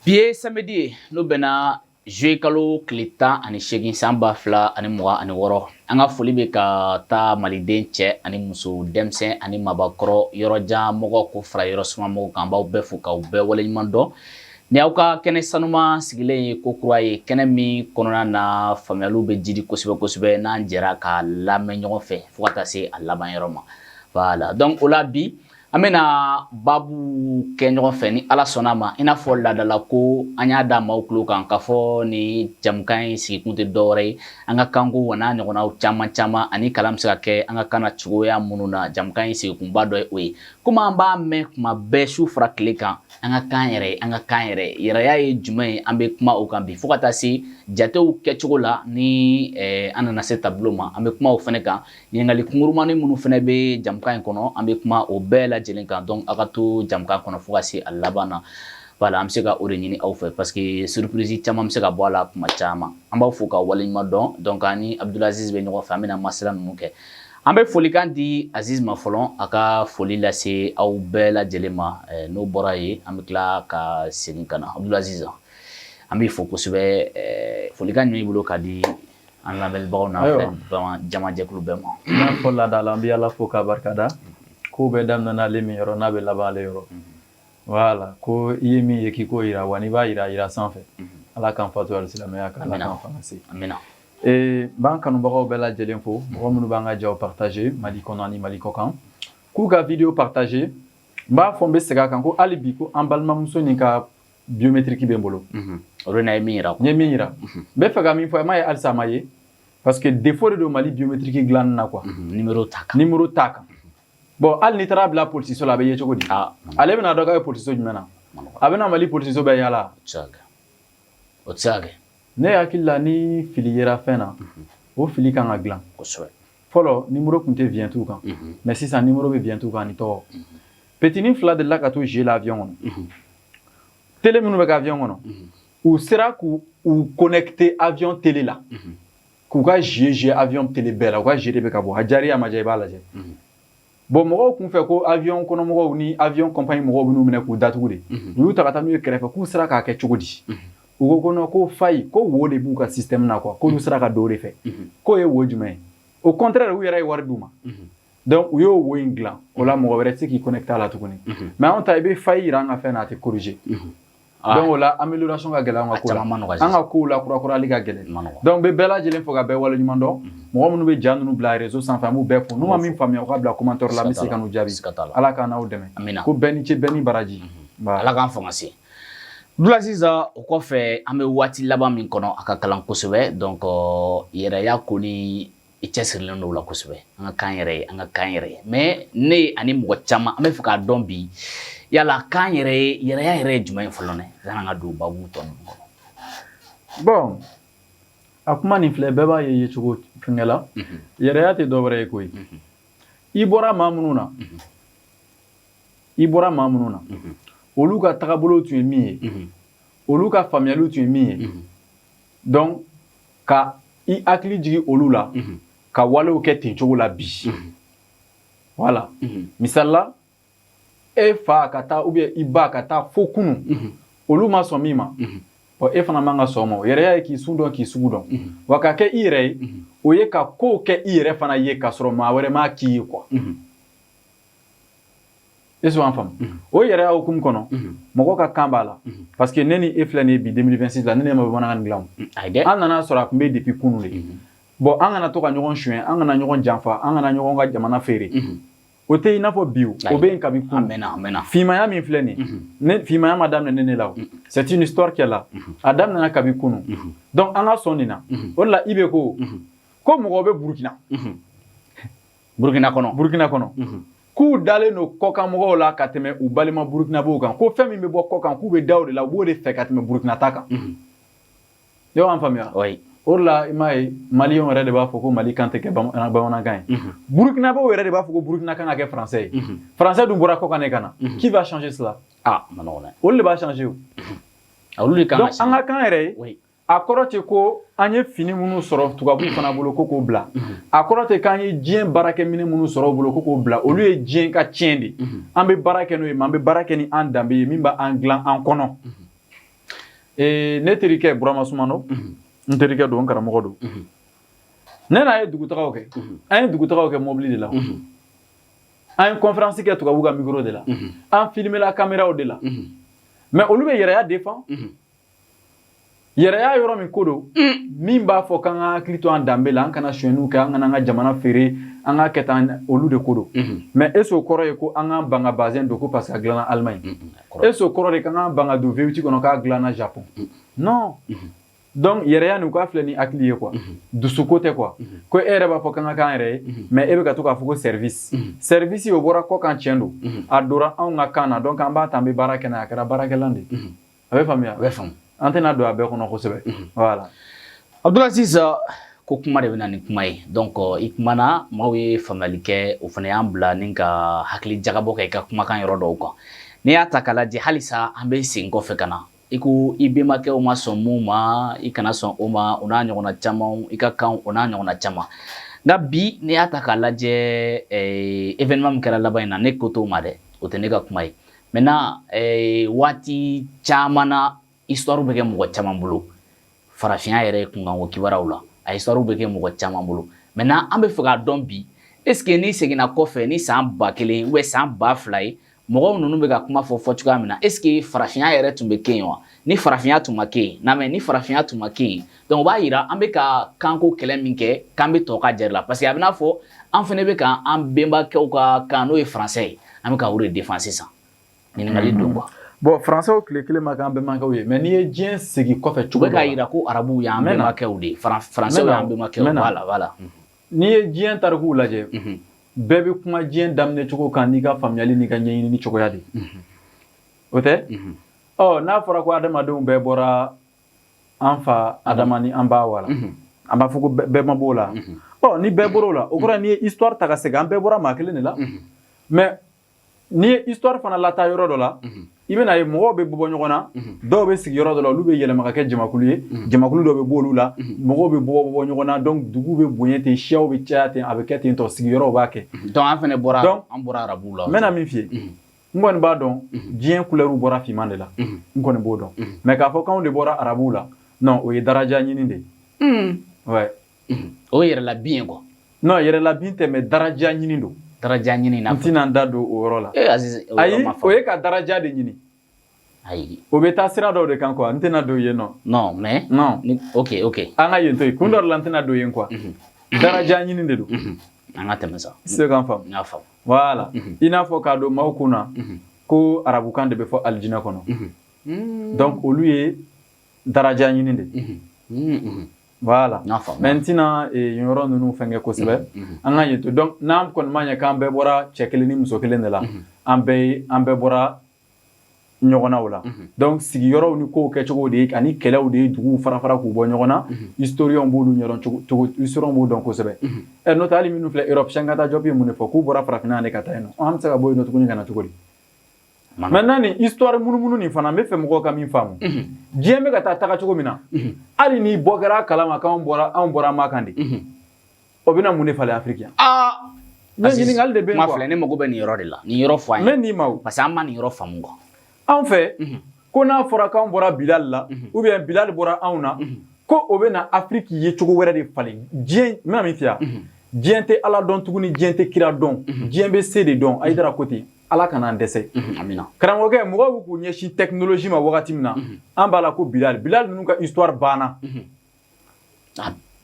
Bi ye samedi ye, n'o bɛnna juillet kalo tile 18 san 2026. An ka foli bɛ ka taa maliden cɛ ani muso, denmisɛn ani mabakɔrɔ, yɔrɔjan mɔgɔ ko fara yɔrɔ suma mɔgɔw kan. An b'aw bɛɛ fo k'aw bɛɛ waleɲuman dɔn. Ni aw ka kɛnɛ sanuma sigilen ye ko kura ye, kɛnɛ min kɔnɔna na faamuyaliw bɛ jidi kosɛbɛ kosɛbɛ, n'an jɛra ka lamɛn ɲɔgɔn fɛ fo ka taa se a laban yɔrɔ ma. Voilà, donc o la bi an bɛna babu kɛ ɲɔgɔn fɛ ni Ala sɔnna ma. I n'a fɔ laadala ko an y'a da maaw tulo kan k'a fɔ ni jamukan in sigikun tɛ dɔwɛrɛ ye, an ka kanko wa n'a ɲɔgɔnnaw caman caman, ani kalan bɛ se ka kɛ an ka kan na cogoya minnu na. Jamukan in sigikunba dɔ ye o ye. Komi an b'a mɛn kuma bɛɛ, su fara tile kan, an ka kan yɛrɛ, an ka kan yɛrɛ, yɛrɛya ye jumɛn ye? An bɛ kuma o kan bi fo ka taa se jatew kɛcogo la. Ni an nana se tableau ma, an bɛ kuma o fɛnɛ kan. Ɲininkali kunkurumani minnu fɛnɛ bɛ jamukan in kɔnɔ, an bɛ kuma o bɛɛ lajɛlen kan. Donc aw ka to jamukan kɔnɔ fo ka se a laban na. Voilà, an bɛ se ka o de ɲini aw fɛ, parce que surprise caman bɛ se ka bɔ a la kuma caman. An b'aw fo ka waleɲuman dɔn. Donc ani Abdulaziz bɛ ɲɔgɔn fɛ, an bɛna masala ninnu kɛ. An bɛ folikan di Aziz ma fɔlɔ, a ka foli lase aw bɛɛ lajɛlen ma. N'o bɔra yen, an bɛ tila ka segin ka na. Abdulaziz, an b'i fo kosɛbɛ. Folikan jumɛn b'i bolo ka di an lamɛnbagaw n'a filɛ jamajɛkulu bɛɛ ma? I n'a fɔ laada la, an bɛ Ala fo k'a barikada. Ko bɛɛ daminɛ n'ale min yɔrɔ, n'a bɛ laban ale yɔrɔ. Voilà, ko i ye min ye, k'i k'o yira wa, n'i b'a yira, yira sanfɛ. Ala k'an fatu alisilamɛya kan, Ala k'an fanga se. Amina. N b'an kanubagaw bɛɛ lajɛlen fo, mɔgɔ minnu b'an ka jaw partager Mali kɔnɔ ani Mali kɔ kan, k'u ka vidéo partager. N b'a fɔ, n bɛ segin a kan ko hali bi ko an balimamuso nin ka biométrique bɛ n bolo. O de na ye min yira. N ye min yira, n bɛ fɛ ka min fɔ, a m'a ye halisa, a ma ye, parce que défaut de don Mali biométrique dilanni na quoi. Numéro t'a kan. Numéro t'a kan. Bon, hali n'i taara bila polisiso la, a bɛ ye cogo di? Ale bɛna dɔn k'a bɛ polisiso jumɛn na? A bɛna Mali polisiso bɛɛ yaala? O tɛ se ka kɛ, o tɛ se ka kɛ. Ne hakili la, ni fili yera fɛn na, o fili kan ka dilan. Fɔlɔ, numéro tun tɛ vignette kan, mais sisan numéro bɛ vignette kan ani tɔgɔ. Petini fila delila ka to jeu la avion kɔnɔ. Télé minnu bɛ kɛ avion kɔnɔ, u sera k'u u connecter avion télé la, k'u ka jeu jouer avion télé bɛɛ la. U ka jeu de bɛ ka bɔ, a diyara i ye, a ma diya, i b'a lajɛ. Bon, mɔgɔw kun fɛ ko avion kɔnɔmɔgɔw ni avion compagnie mɔgɔw bɛ n'u minɛ k'u datugu de. U y'u ta ka taa n'u ye kɛrɛfɛ k'u sera k'a kɛ cogo di? U ko ko non, ko faille, ko wo de b'u ka système na quoi, k'olu sera ka don o de fɛ. K'o ye wo jumɛn ye? Au contraire, u yɛrɛ ye wari d'u ma. Donc u y'o wo in dilan o la, mɔgɔ wɛrɛ tɛ se k'i connecter a la tuguni. Mais anw ta, i bɛ faille yira an ka fɛn na, a tɛ corriger. Donc o la, amélioration ka gɛlɛn an ka ko la, an ka kow la kurakurali ka gɛlɛn. Donc n bɛ bɛɛ lajɛlen fo ka bɛɛ waleɲuman dɔn. Mɔgɔ minnu bɛ ja ninnu bila réseau sanfɛ, an b'u bɛɛ fo. N'u ma min faamuya, u ka bila commentaire la, an bɛ se ka n'u jaabi. Ala k'an n'aw dɛmɛ. Ko bɛɛ ni ce, bɛɛ ni baraji. Ala k'an fanga se. Abdulaziz, o kɔfɛ, an bɛ waati laban min kɔnɔ, a ka kalan kosɛbɛ. Donc yɛrɛya kɔni, i cɛsirilen don o la kosɛbɛ, an ka kan yɛrɛ ye, an ka kan yɛrɛ ye. Mais ne ani mɔgɔ caman, an bɛ fɛ k'a dɔn bi, yala kan yɛrɛ ye, yɛrɛya yɛrɛ ye jumɛn ye fɔlɔ dɛ, yan'an ka don babu tɔ ninnu kɔnɔ? Bon, a kuma nin filɛ, bɛɛ b'a ye yecogo fɛnkɛ la. Yɛrɛya tɛ dɔwɛrɛ ye koyi. I bɔra maa minnu na, i bɔra maa minnu na, olu ka tagabolo tun ye min ye, olu ka faamuyaliw tun ye min ye, donc ka i hakili jigin olu la, ka walew kɛ ten cogo la bi. Voilà, misali la, e fa ka taa ou bien i ba ka taa fo kunun, olu ma sɔn min ma, bon, e fana man ka sɔn o ma. O yɛrɛya ye k'i sun dɔn, k'i sugu dɔn, wa ka kɛ i yɛrɛ ye, o ye ka kow kɛ i yɛrɛ fana ye k'a sɔrɔ maa wɛrɛ m'a k'i ye quoi. E b'an faamu? O yɛrɛya hukumu kɔnɔ, mɔgɔ ka kan b'a la, parce que ne ni e filɛ nin ye bi 2026 la, ne ne ma bamanankan dilan o, an nana sɔrɔ a tun bɛ depuis kunun de. Bon, an kana to ka ɲɔgɔn suɲɛ, an kana ɲɔgɔn janfa, an kana ɲɔgɔn ka jamana feere. O tɛ i n'a fɔ bi, o bɛ yen kabi kunun. Finmaya min filɛ nin ne, finmaya ma daminɛ ne la o, c'est une histoire qui est là, a daminɛna kabi kunun. Donc an ka sɔn nin na. O de la i bɛ ko ko mɔgɔw bɛ Burukina. Burukina kɔnɔ. Burukina kɔnɔ, k'u dalen don kɔkan mɔgɔw la ka tɛmɛ u balima burukinabew kan, ko fɛn min bɛ bɔ kɔkan, k'u bɛ da o de la, u b'o de fɛ ka tɛmɛ Burukina ta kan. Ne b'an faamuya? O de la i m'a ye, maliyɛnw yɛrɛ de b'a fɔ ko Mali kan tɛ kɛ bamanankan ye. Burukinabew yɛrɛ de b'a fɔ ko Burukina kan ka kɛ français ye. Français dun bɔra kɔkan de ka na. Qui va changer cela? Ah, ma nɔgɔn dɛ. Olu de b'a changer o. Olu de kan. Donc an ka kan yɛrɛ ye, a kɔrɔ tɛ ko an ye fini minnu sɔrɔ tubabuw fana bolo ko k'o bila. A kɔrɔ tɛ k'an ye diɲɛ baarakɛminɛ minnu sɔrɔ u bolo ko k'o bila. Olu ye diɲɛ ka tiɲɛ de, an bɛ baara kɛ n'o ye, mais an bɛ baara kɛ ni an danbe ye min b'an dilan an kɔnɔ. Ne terikɛ Burama Sumano, n terikɛ don, n karamɔgɔ don. Ne n'a ye dugutagaw kɛ, an ye dugutagaw kɛ mobili de la, an ye conférence kɛ tubabu ka micro de la, an filmela caméraw de la. Mais olu bɛ yɛrɛya défend, yɛrɛya yɔrɔ min ko don, min b'a fɔ k'an ka hakili to an danbe la, an kana sonyɛniw kɛ, an kana an ka jamana feere, an ka kɛ tan, olu de ko don. Mais est ce o kɔrɔ ye ko an k'an ban ka bazin don ko parce que a dilanna Allemagne? Est ce o kɔrɔ de k'an k'an ban ka don V8 kɔnɔ k'a dilanna Japon? Non. Donc yɛrɛya nin, k'a filɛ ni hakili ye quoi, dusuko tɛ quoi. Ko e yɛrɛ b'a fɔ k'an ka k'an yɛrɛ ye, mais e bɛ ka to k'a fɔ ko service, service, o bɔra kɔ kan, tiɲɛ don, a donna anw ka kan na. Donc an b'a ta, an bɛ baara kɛ n'a ye, a kɛra baarakɛlan de ye. A bɛ faamuya? A bɛ faamu. An tɛna don a bɛɛ kɔnɔ kosɛbɛ, voilà. Abdulaziz, ko kuma de bɛ na ni kuma ye. Donc i kumana, maaw ye faamuyali kɛ, o fana y'an bila ni ka hakili jagabɔ kɛ i ka kumakan yɔrɔ dɔw kan. N'i y'a ta k'a lajɛ, halisa an bɛ segin kɔfɛ ka na, i ko i bɛnbakɛw ma sɔn mun ma, i kana sɔn o ma, o n'a ɲɔgɔnna caman, i ka kan, o n'a ɲɔgɔnna caman. Nka bi, n'i y'a ta k'a lajɛ, événement min kɛra laban in na, ne ko t'o ma dɛ, o tɛ ne ka kuma ye. Maintenant, waati caman na, histoire bɛ kɛ mɔgɔ caman bolo, farafinya yɛrɛ kunkanko kibaruyaw la, a histoire bɛ kɛ mɔgɔ caman bolo. Maintenant, an bɛ fɛ k'a dɔn bi, est ce que n'i seginna kɔfɛ ni san 1000 ou bien san 2000 ye, mɔgɔw ninnu bɛ ka kuma fɔ fɔ cogoya min na, est ce que farafinya yɛrɛ tun bɛ kɛ yen wa? Ni farafinya tun ma kɛ yen, na mɛ ni farafinya tun ma kɛ yen, donc o b'a yira an bɛ ka kanko kɛlɛ min kɛ, k'an bɛ tɔ ka jɛri la, parce que a bɛ n'a fɔ an fana bɛ ka an bɛnbakɛw ka kan, n'o ye français ye, an bɛ ka o de défend sisan. Ɲininkali don quoi. Bon, français tile kelen ma k'an bɛnbakɛw ye, mais n'i ye diɲɛ segin kɔfɛ cogo dɔ la, u bɛ k'a yira ko arabuw y'an bɛnbakɛw de ye, français y'an bɛnbakɛw, voilà. N'i ye diɲɛ tarikuw lajɛ, bɛɛ bɛ kuma diɲɛ daminɛ cogo kan n'i ka faamuyali n'i ka ɲɛɲinini cogoya de, o tɛ? Ɔ, n'a fɔra ko adamadenw bɛɛ bɔra an fa Adama ni an ba Awa la, an b'a fɔ ko bɛɛ ma b'o la. Ɔ, ni bɛɛ bɔr'o la, o kɔrɔ ye n'i ye histoire ta ka segin, an bɛɛ bɔra maa kelen de la. Mais n'i ye histoire fana lataa yɔrɔ dɔ la, i bɛna ye mɔgɔw bɛ bɔ ɲɔgɔn na, dɔw bɛ sigi yɔrɔ dɔ la, olu bɛ yɛlɛma ka kɛ jamakulu ye, jamakulu dɔ bɛ bɔ olu la, mɔgɔw bɛ bɔ bɔ ɲɔgɔn na. Donc dugu bɛ bonya ten, siyaw bɛ caya ten, a bɛ kɛ ten tɔ, sigiyɔrɔw b'a kɛ. Donc an fana bɔra, an bɔra arabuw la. N bɛna min f'i ye, n kɔni b'a dɔn diɲɛ couleur bɔra finman de la, n kɔni b'o dɔn. Mais k'a fɔ k'anw de bɔra arabuw la, non, o ye daraja ɲini de ye, ouais. O ye yɛrɛla bin ye quoi. Non, yɛrɛla bin tɛ, mais daraja ɲini don. Daraja ɲini na. N tɛna n da don o yɔrɔ la. Eh Aziz. Ayi, o ye ka daraja de ɲini. Ayi. O bɛ taa sira dɔw de kan quoi, n tɛna don yen nɔ. Non, mais non. Ok. An ka yen to yen, kun dɔ de la n tɛna don yen quoi. Daraja ɲini de don. An ka tɛmɛ sa. I se k'an faamu? N y'a faamu. Voilà, i n'a fɔ k'a don maaw kun na ko arabukan de bɛ fɔ alijinɛ kɔnɔ, donc olu ye daraja ɲini de. Voilà. Mais n tɛna yen yɔrɔ ninnu fɛnkɛ kosɛbɛ, an ka yen to. Donc n'an kɔni ma ɲɛ k'an bɛɛ bɔra cɛ kelen ni muso kelen de la, an bɛɛ ye, an bɛɛ bɔra ɲɔgɔn na o la. Donc sigiyɔrɔw ni kow kɛcogo de ye ani kɛlɛw de ye duguw fara fara k'u bɔ ɲɔgɔn na. Historiens b'olu ɲɛdɔn cogo, historiens b'o dɔn kosɛbɛ. Ɛ, n'o tɛ, hali minnu filɛ Europe, Sankata Diop ye mun de fɔ? K'u bɔra farafinna de ka taa yen nɔ. An bɛ se ka bɔ yen nɔ tuguni ka na cogo di? Maintenant, nin histoire munumunu nin fana, n bɛ fɛ mɔgɔw ka min faamu, diɲɛ bɛ ka taa taga cogo min na, hali ni bɔ kɛra a kalama k'anw bɔra, anw bɔra Makan de, o bɛna mun de falen Afiriki yan? Aa. Ne ɲininkali de bɛ yen. Kuma filɛ, ne mago bɛ nin yɔrɔ de la, nin yɔrɔ fɔ an ye. N bɛ nin ma o. Parce que an ma nin yɔrɔ faamu quoi. Anw fɛ, ko n'a fɔra k'anw bɔra Bilal la, ou bien Bilal bɔra anw na, ko o bɛ na Afiriki ye cogo wɛrɛ de falen diɲɛ. N bɛna min f'i ye, diɲɛ tɛ Ala dɔn tuguni, diɲɛ tɛ kira dɔn, diɲɛ bɛ se de dɔn. Ayidara ko ten, Ala kana an dɛsɛ. Amina. Karamɔgɔkɛ, mɔgɔw bɛ k'u ɲɛsin technologie ma wagati min na, an b'a la ko Bilal, Bilal ninnu ka histoire banna.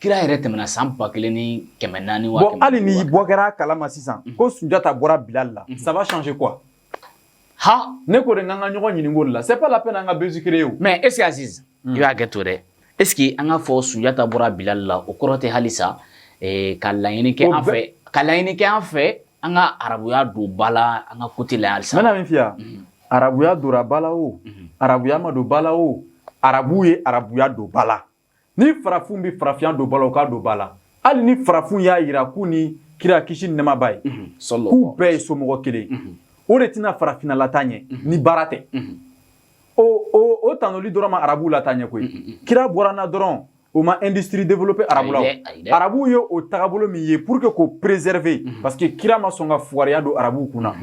Kira yɛrɛ tɛmɛna san 1400 wa. Bon, hali ni bɔ kɛra a kalama sisan ko Sunjata bɔra Bilal la, ça va changer quoi? Ha. Ne ko de, n k'an ka ɲɔgɔn ɲininka o de la, c'est pas la peine an ka buzz créer o. Mais est ce que, Aziz, i b'a kɛ to dɛ, est ce que an ka fɔ Sunjata bɔra Bilal la, o kɔrɔ tɛ halisa ka laɲini kɛ an fɛ, ka laɲini kɛ an fɛ, an ka arabuya don ba la an ka côté la halisa? N bɛna min f'i ye, arabuya donna ba la o, arabuya ma don ba la o, arabu ye arabuya don ba la. Ni farafin bɛ farafinya don ba la, o k'a don ba la. Hali ni farafin y'a yira k'u ni kira, kisi ni nɛɛma b'a ye, k'u bɛɛ ye somɔgɔ kelen, o de tɛna farafinna lataa ɲɛ ni baara tɛ. O tanuli dɔrɔn ma arabuw lataa ɲɛ koyi. Kira bɔra na dɔrɔn, o ma industrie développée arabu la. Arabuw ye o tagabolo min ye pour que k'o préserver, parce que kira ma sɔn ka fugariya don arabuw kunna.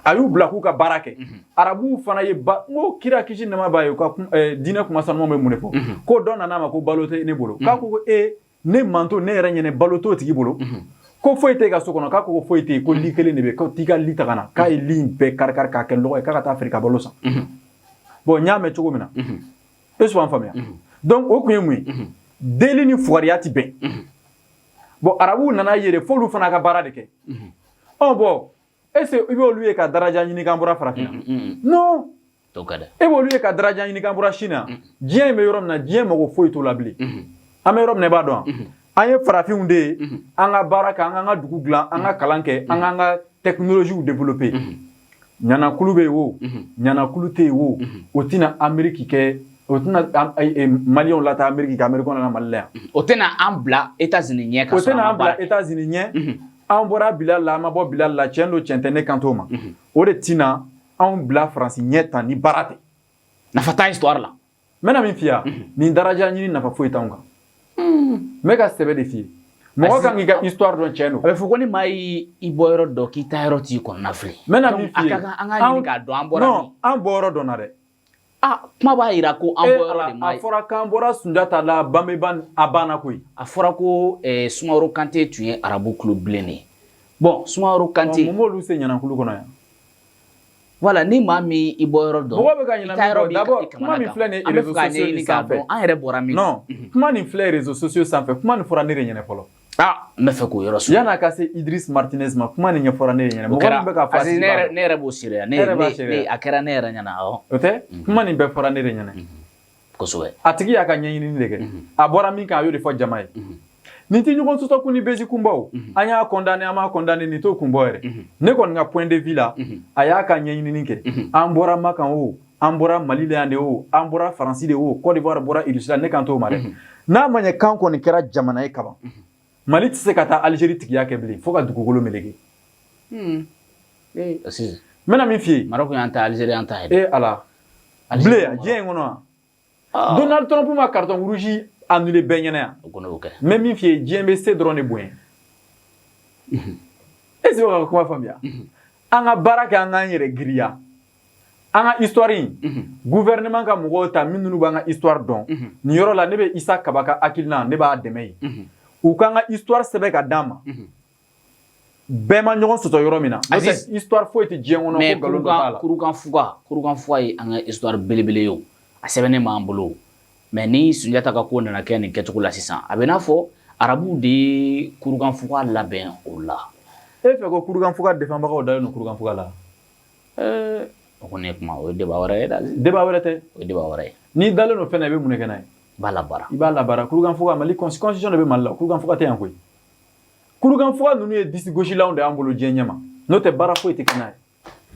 A y'u bila k'u ka baara kɛ. Arabuw fana ye ba n ko kira kisi nɛma b'a ye, u ka diinɛ kuma sanumanw bɛ mun de fɔ? Ko dɔ nana a ma ko balo tɛ ne bolo. K'a ko e ne manto, ne yɛrɛ ɲɛnɛ, balo t'o tigi bolo, ko foyi tɛ e ka so kɔnɔ. K'a ko foyi tɛ yen, ko lit kelen de bɛ, ko t'i ka lit ta ka na. K'a ye lit in bɛɛ kari kari k'a kɛ lɔgɔ ye, k'a ka taa feere ka balo san. Bon, n y'a mɛn cogo min na, e b'an faamuya. Donc o kun ye mun ye? Deli ni fugariya ti bɛn. Bon, arabuw nana ye de, f'olu fana ka baara de kɛ. Ɔ bon, est ce que i b'olu ye ka daraja ɲini k'an bɔra farafinna? Non. E b'olu ye ka daraja ɲini k'an bɔra Chine na? Diɲɛ in bɛ yɔrɔ min na, diɲɛ mago foyi t'o la bilen. An bɛ yɔrɔ min na, i b'a dɔn, an ye farafinw de ye. An ka baara kɛ, an k'an ka dugu dilan, an ka kalan kɛ, an k'an ka technologie développer. Ɲanakulu bɛ yen o, ɲanakulu tɛ yen o, o tɛna Amérique kɛ, o tɛna Maliyɛnw lataa Amérique ka Américain nana Mali la yan. O tɛna an bila États-Unis ɲɛ ka. O tɛna an bila États-Unis ɲɛ. An bɔra Bilal la, an ma bɔ Bilal la, tiɲɛ don, tiɲɛ tɛ, ne kan t'o ma. O de tɛna anw bila Faransi ɲɛ tan ni baara tɛ. Nafa t'a histoire la. N bɛna min f'i ye, nin daraja ɲini nafa foyi t'anw kan. N bɛ ka sɛbɛ de f'i ye. Mɔgɔ kan k'i ka histoire dɔn, tiɲɛ don. A bɛ fɔ ko ni maa y'i bɔ yɔrɔ dɔn, k'i taa yɔrɔ t'i kɔnɔna fili. N bɛna min f'i ye. A ka kan an ka ɲini k'a dɔn an bɔra. Non, an bɔ yɔrɔ dɔn na dɛ. Ah, kuma b'a jira ko an bɔ yɔrɔ de ma. A fɔra k'an bɔra Sunjata la, Banbeba, a banna koyi. A fɔra ko Sumaworo Kante tun ye arabu tulo bilen de ye. Bon, Sumaworo Kante. Mun b'olu se ɲanankulu kɔnɔ yan? Voilà, ni maa min i bɔ yɔrɔ dɔn. Mɔgɔ bɛ ka ɲinɛ min kɔ d'abord, kuma min filɛ nin ye réseaux sociaux nin sanfɛ. An yɛrɛ bɔra min? Non, kuma nin filɛ réseaux sociaux sanfɛ, kuma nin fɔra ne de ɲɛnɛ fɔlɔ. Ah, n bɛ fɛ k'o yɔrɔ. Yan'a ka se Idriss Martinez ma, kuma nin ɲɛfɔra ne de ɲɛna. Mɔgɔ min bɛ k'a fɔ. Parce que ne yɛrɛ b'o seereya. Ne yɛrɛ b'a seereya. A kɛra ne yɛrɛ ɲɛna, awɔ. O tɛ, kuma nin bɛɛ fɔra ne de ɲɛna. Kosɛbɛ. A tigi y'a ka ɲɛɲinini de kɛ. A bɔra min kan, a y'o de fɔ jama ye. Nin tɛ ɲɔgɔn sɔsɔ kun ni bezi kunbaw. An y'a condamné, an m'a condamné, nin t'o kun bɔ yɛrɛ. Ne kɔni ka point de vue la, a y'a ka ɲɛɲinini kɛ. An bɔra Makan o, an bɔra Mali la yan de o, an bɔra Faransi de o, Côte d'Ivoire bɔra Russie la, ne kan t'o ma dɛ. N'a ma ɲɛ kan kɔni kɛra jamana ye kaban, Mali tɛ se ka taa Algérie tigiya kɛ bilen fo ka dugukolo meleke. N bɛna min f'i ye. Maroc y'an ta, Algérie y'an ta ye. E Ala. Bilen yan, diɲɛ in kɔnɔ wa? Donald Trump ma carton rouge annulé bɛɛ ɲɛna yan. O kɔni y'o kɛ. N bɛ min f'i ye, diɲɛ bɛ se dɔrɔn de bonya. Est ce que ka kuma faamuya? An ka baara kɛ, an k'an yɛrɛ giriya. An ka histoire in, gouvernement ka mɔgɔw ta minnu b'an ka histoire dɔn. Nin yɔrɔ la, ne bɛ Issa Kaba ka hakilina, ne b'a dɛmɛ yen. U k'an ka histoire sɛbɛn ka d'an ma. Bɛɛ ma ɲɔgɔn sɔsɔ yɔrɔ min na. N'o tɛ, histoire foyi tɛ diɲɛ kɔnɔ ko nkalon dɔ t'a la. Kurukan Fuga ye an ka histoire belebele ye o. A sɛbɛnnen b'an bolo. Mais ni Sunjata ka ko nana kɛ nin kɛcogo la sisan, a bɛ n'a fɔ arabuw de ye Kurukan Fuga labɛn o la. E fɛ ko Kurukan Fuga défendbagaw dalen don Kurukan Fuga la? O kɔni ye kuma, o ye débat wɛrɛ ye dɛ. Débat wɛrɛ tɛ. O ye débat wɛrɛ ye. N'i dalen don fɛn na, i bɛ mun de kɛ n'a ye? I b'a labaara. I b'a labaara. Kurukan Fuga, Mali constitution de bɛ Mali la. Kurukan Fuga tɛ yan koyi. Kurukan Fuga ninnu ye disi gosilanw de y'an bolo diɲɛ ɲɛma. N'o tɛ, baara foyi tɛ kɛ n'a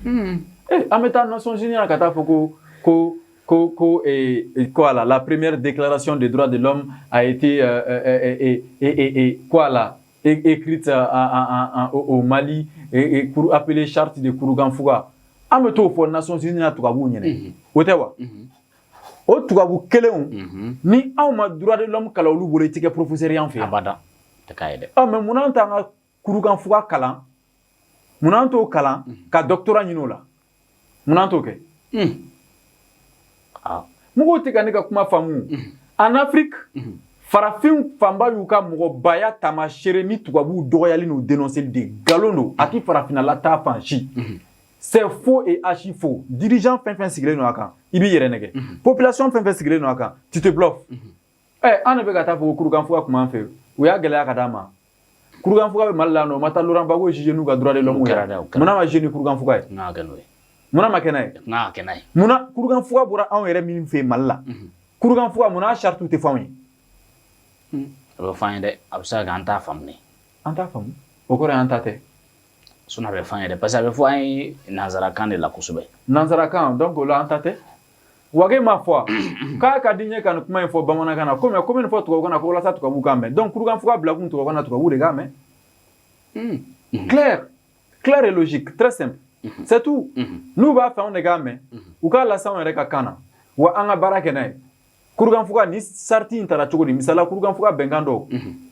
ye. An bɛ taa Nations Unies na ka taa fɔ ko quoi là, la première déclaration des droits de l'homme a été et quoi là, écrite au Mali et appelée charte de Kurukan Fuga. An bɛ t'o fɔ Nations Unies na tubabuw ɲɛna. O tɛ wa? O tubabu kelenw, ni anw ma droit de l'homme kalan olu bolo, i tɛ kɛ professeur y'an fɛ yan. Abada. Tɛ k'a ye dɛ. Ɔ mais munna an t'an ka Kurukan Fuga kalan? Munna an t'o kalan ka doctorat ɲini o la? Munna an t'o kɛ? Mɔgɔw tɛ ka ne ka kuma faamu. En Afrique, farafin fanba y'u ka mɔgɔbaya taamasere ni tubabuw dɔgɔyali n'u dénonceli de. Nkalon don, a ti farafinna la fan si. C'est faux et archi faux. Dirigeant fɛn fɛn sigilen don a kan, i b'i yɛrɛ nɛgɛ. Population fɛn fɛn sigilen don a kan, tu te bluffes. Ɛ, an de bɛ ka taa fɔ ko Kurukan Fuga kun b'an fɛ. U y'a gɛlɛya ka d'a ma. Kurukan Fuga bɛ Mali la yan nɔ, u ma taa Laurent Gbagbo juger n'u ka droit de l'homme ye. Munna ma juger ni Kurukan Fuga ye? Munna ma kɛ n'a ye? Munna Kurukan Fuga bɔra anw yɛrɛ min fɛ Mali la? Kurukan Fuga, munna a charte tɛ fɔ anw ye? A bɛ fɔ an ye dɛ, a bɛ se ka kɛ an t'a faamu de. An t'a faamu. O kɔrɔ ye an ta tɛ. Sinon a bɛ fɔ an ye dɛ, parce que a bɛ fɔ an ye nanzarakan de la kosɛbɛ. Nanzarakan, donc o la an ta tɛ. Wage ma fɔ k'a ka di n ye ka nin kuma in fɔ bamanankan na, komi komi nin fɔ tubabukan na ko walasa tubabuw k'a mɛn. Donc Kurukan Fuga bila kun tubabukan na, tubabuw de k'a mɛn. Clair, clair et logique, très simple. C'est tout. N'u b'a fɛ anw de k'a mɛn, u k'a lase anw yɛrɛ ka kan na, wa an ka baara kɛ n'a ye. Kurukan Fuga ni charte in taara cogo di? Misala, Kurukan Fuga bɛnkan dɔw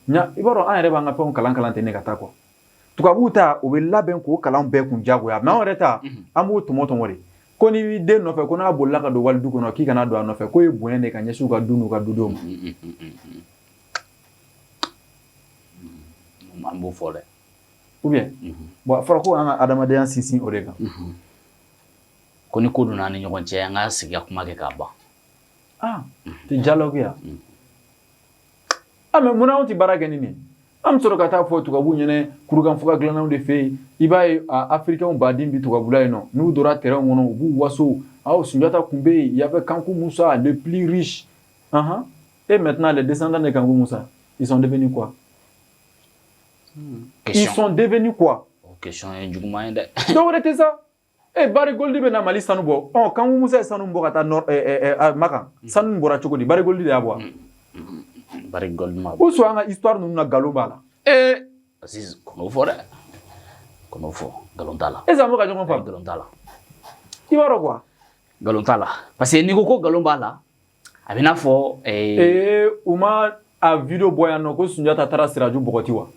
ɲa, i b'a dɔn, an yɛrɛ b'an ka fɛnw kalan kalan ten ne ka taa quoi. Tubabuw ta, o bɛ labɛn k'o kalan bɛɛ kun jagoya, mais anw yɛrɛ ta, an b'o tɔmɔ tɔmɔ de. Ko n'i b'i den nɔfɛ, ko n'a bolila ka don walidu kɔnɔ, k'i kana don a nɔfɛ, k'o ye bonya de ka ɲɛsin u ka du n'u ka dudenw ma. An b'o fɔ dɛ. Ou bien, bon, a fɔra ko an ka adamadenya sinsin o de kan. Ko ni ko donna an ni ɲɔgɔn cɛ, an ka sigi ka kuma kɛ k'a ban. Ah, tɛ dialogue ya. Ah, mais munna anw tɛ baara kɛ ni nin ye? An bɛ sɔrɔ ka taa fɔ tubabuw ɲɛnɛ kurukanfuga dilannaw de fɛ yen. I b'a ye, a Africains baden bi tubabula yen nɔ, n'u donna terrain kɔnɔ, u b'u waso: aw Sunjata tun bɛ yen, il y avait Kanku Musa, le plus riche. Uh-huh. Et maintenant, les descendants de Kanku Musa, ils sont devenus quoi? Ils Question sont devenus quoi? O question ye juguman ye dɛ. Dɔw wɛrɛ tɛ sa. E, Barrick Gold bɛ na Mali sanu bɔ. Ɔ, Kanku Musa ye sanu bɔ ka taa nord Makan. Sanu bɔra cogo di? Barrick Gold de y'a bɔ wa? Barrick Gold ma bɔ. Ou soit an ka histoire ninnu na, nkalon b'a la. Ee, Aziz, kɔn'o fɔ dɛ, kɔn'o fɔ, nkalon t'a la. Est ce que an bɛ ka ɲɔgɔn faamu? Nkalon t'a la. I b'a dɔn quoi? Nkalon t'a la, parce que n'i ko ko nkalon b'a la, a bɛ n'a fɔ Ee, u ma a vidéo bɔ yan nɔ ko Sunjata taara Siraju bɔgɔti wa?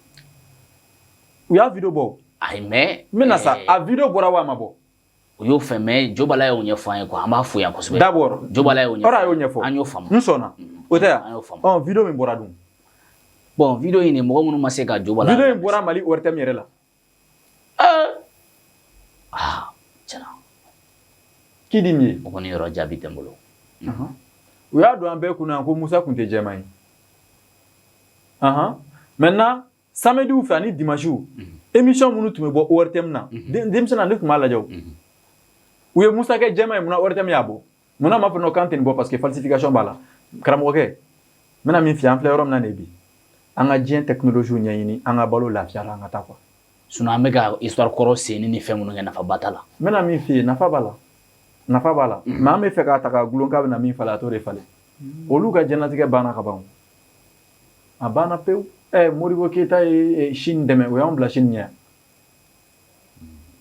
U y'a vidéo bɔ. Ayi, mais N bɛna sa, a vidéo bɔra wa, a ma bɔ? O y'o fɛn, mais Jobala y'o ɲɛfɔ an ye quoi, an b'a fo yan kosɛbɛ. D'abord. Jobala y'o ɲɛfɔ. Ɔrɔ, a y'o ɲɛfɔ. An y'o faamu. N sɔnna. O tɛ yan? An y'o faamu. Ɔ, vidéo min bɔra dun? Bon, vidéo in nin, mɔgɔ minnu ma se ka Jobala Vidéo in bɔra Mali ORTM yɛrɛ la. Ah, tiɲɛna. Qui dit mieux? O kɔni yɔrɔ jaabi tɛ n bolo. U y'a don an bɛɛ kunna ko Musa tun tɛ jɛman ye. Maintenant, samedi fɛ ani dimanche, émission minnu tun bɛ bɔ ORTM na, denmisɛnnin ne tun b'a lajɛ o. U ye Musa kɛ jɛman ye, munna ORTM y'a bɔ? Munna m'a fɔ non, k'an tɛ nin bɔ parce que falsification b'a la? Karamɔgɔkɛ, n bɛna min f'i ye, an filɛ yɔrɔ min na nin ye bi, an ka diɲɛ technologie ɲɛɲini, an ka balo lafiya la, an ka taa quoi. Sinon an bɛ ka histoire kɔrɔ senni ni fɛn minnu kɛ, nafaba t'a la. N bɛna min f'i ye, nafa b'a la, nafa b'a la, mais an bɛ fɛ k'a ta k'a gulon k'a bɛna min falen, a t'o de falen. Olu ka diɲɛlatigɛ banna ka ban o. A banna pewu. Ɛ, Modibo Keyita ye Chine dɛmɛ, o y'anw bila Chine ɲɛ.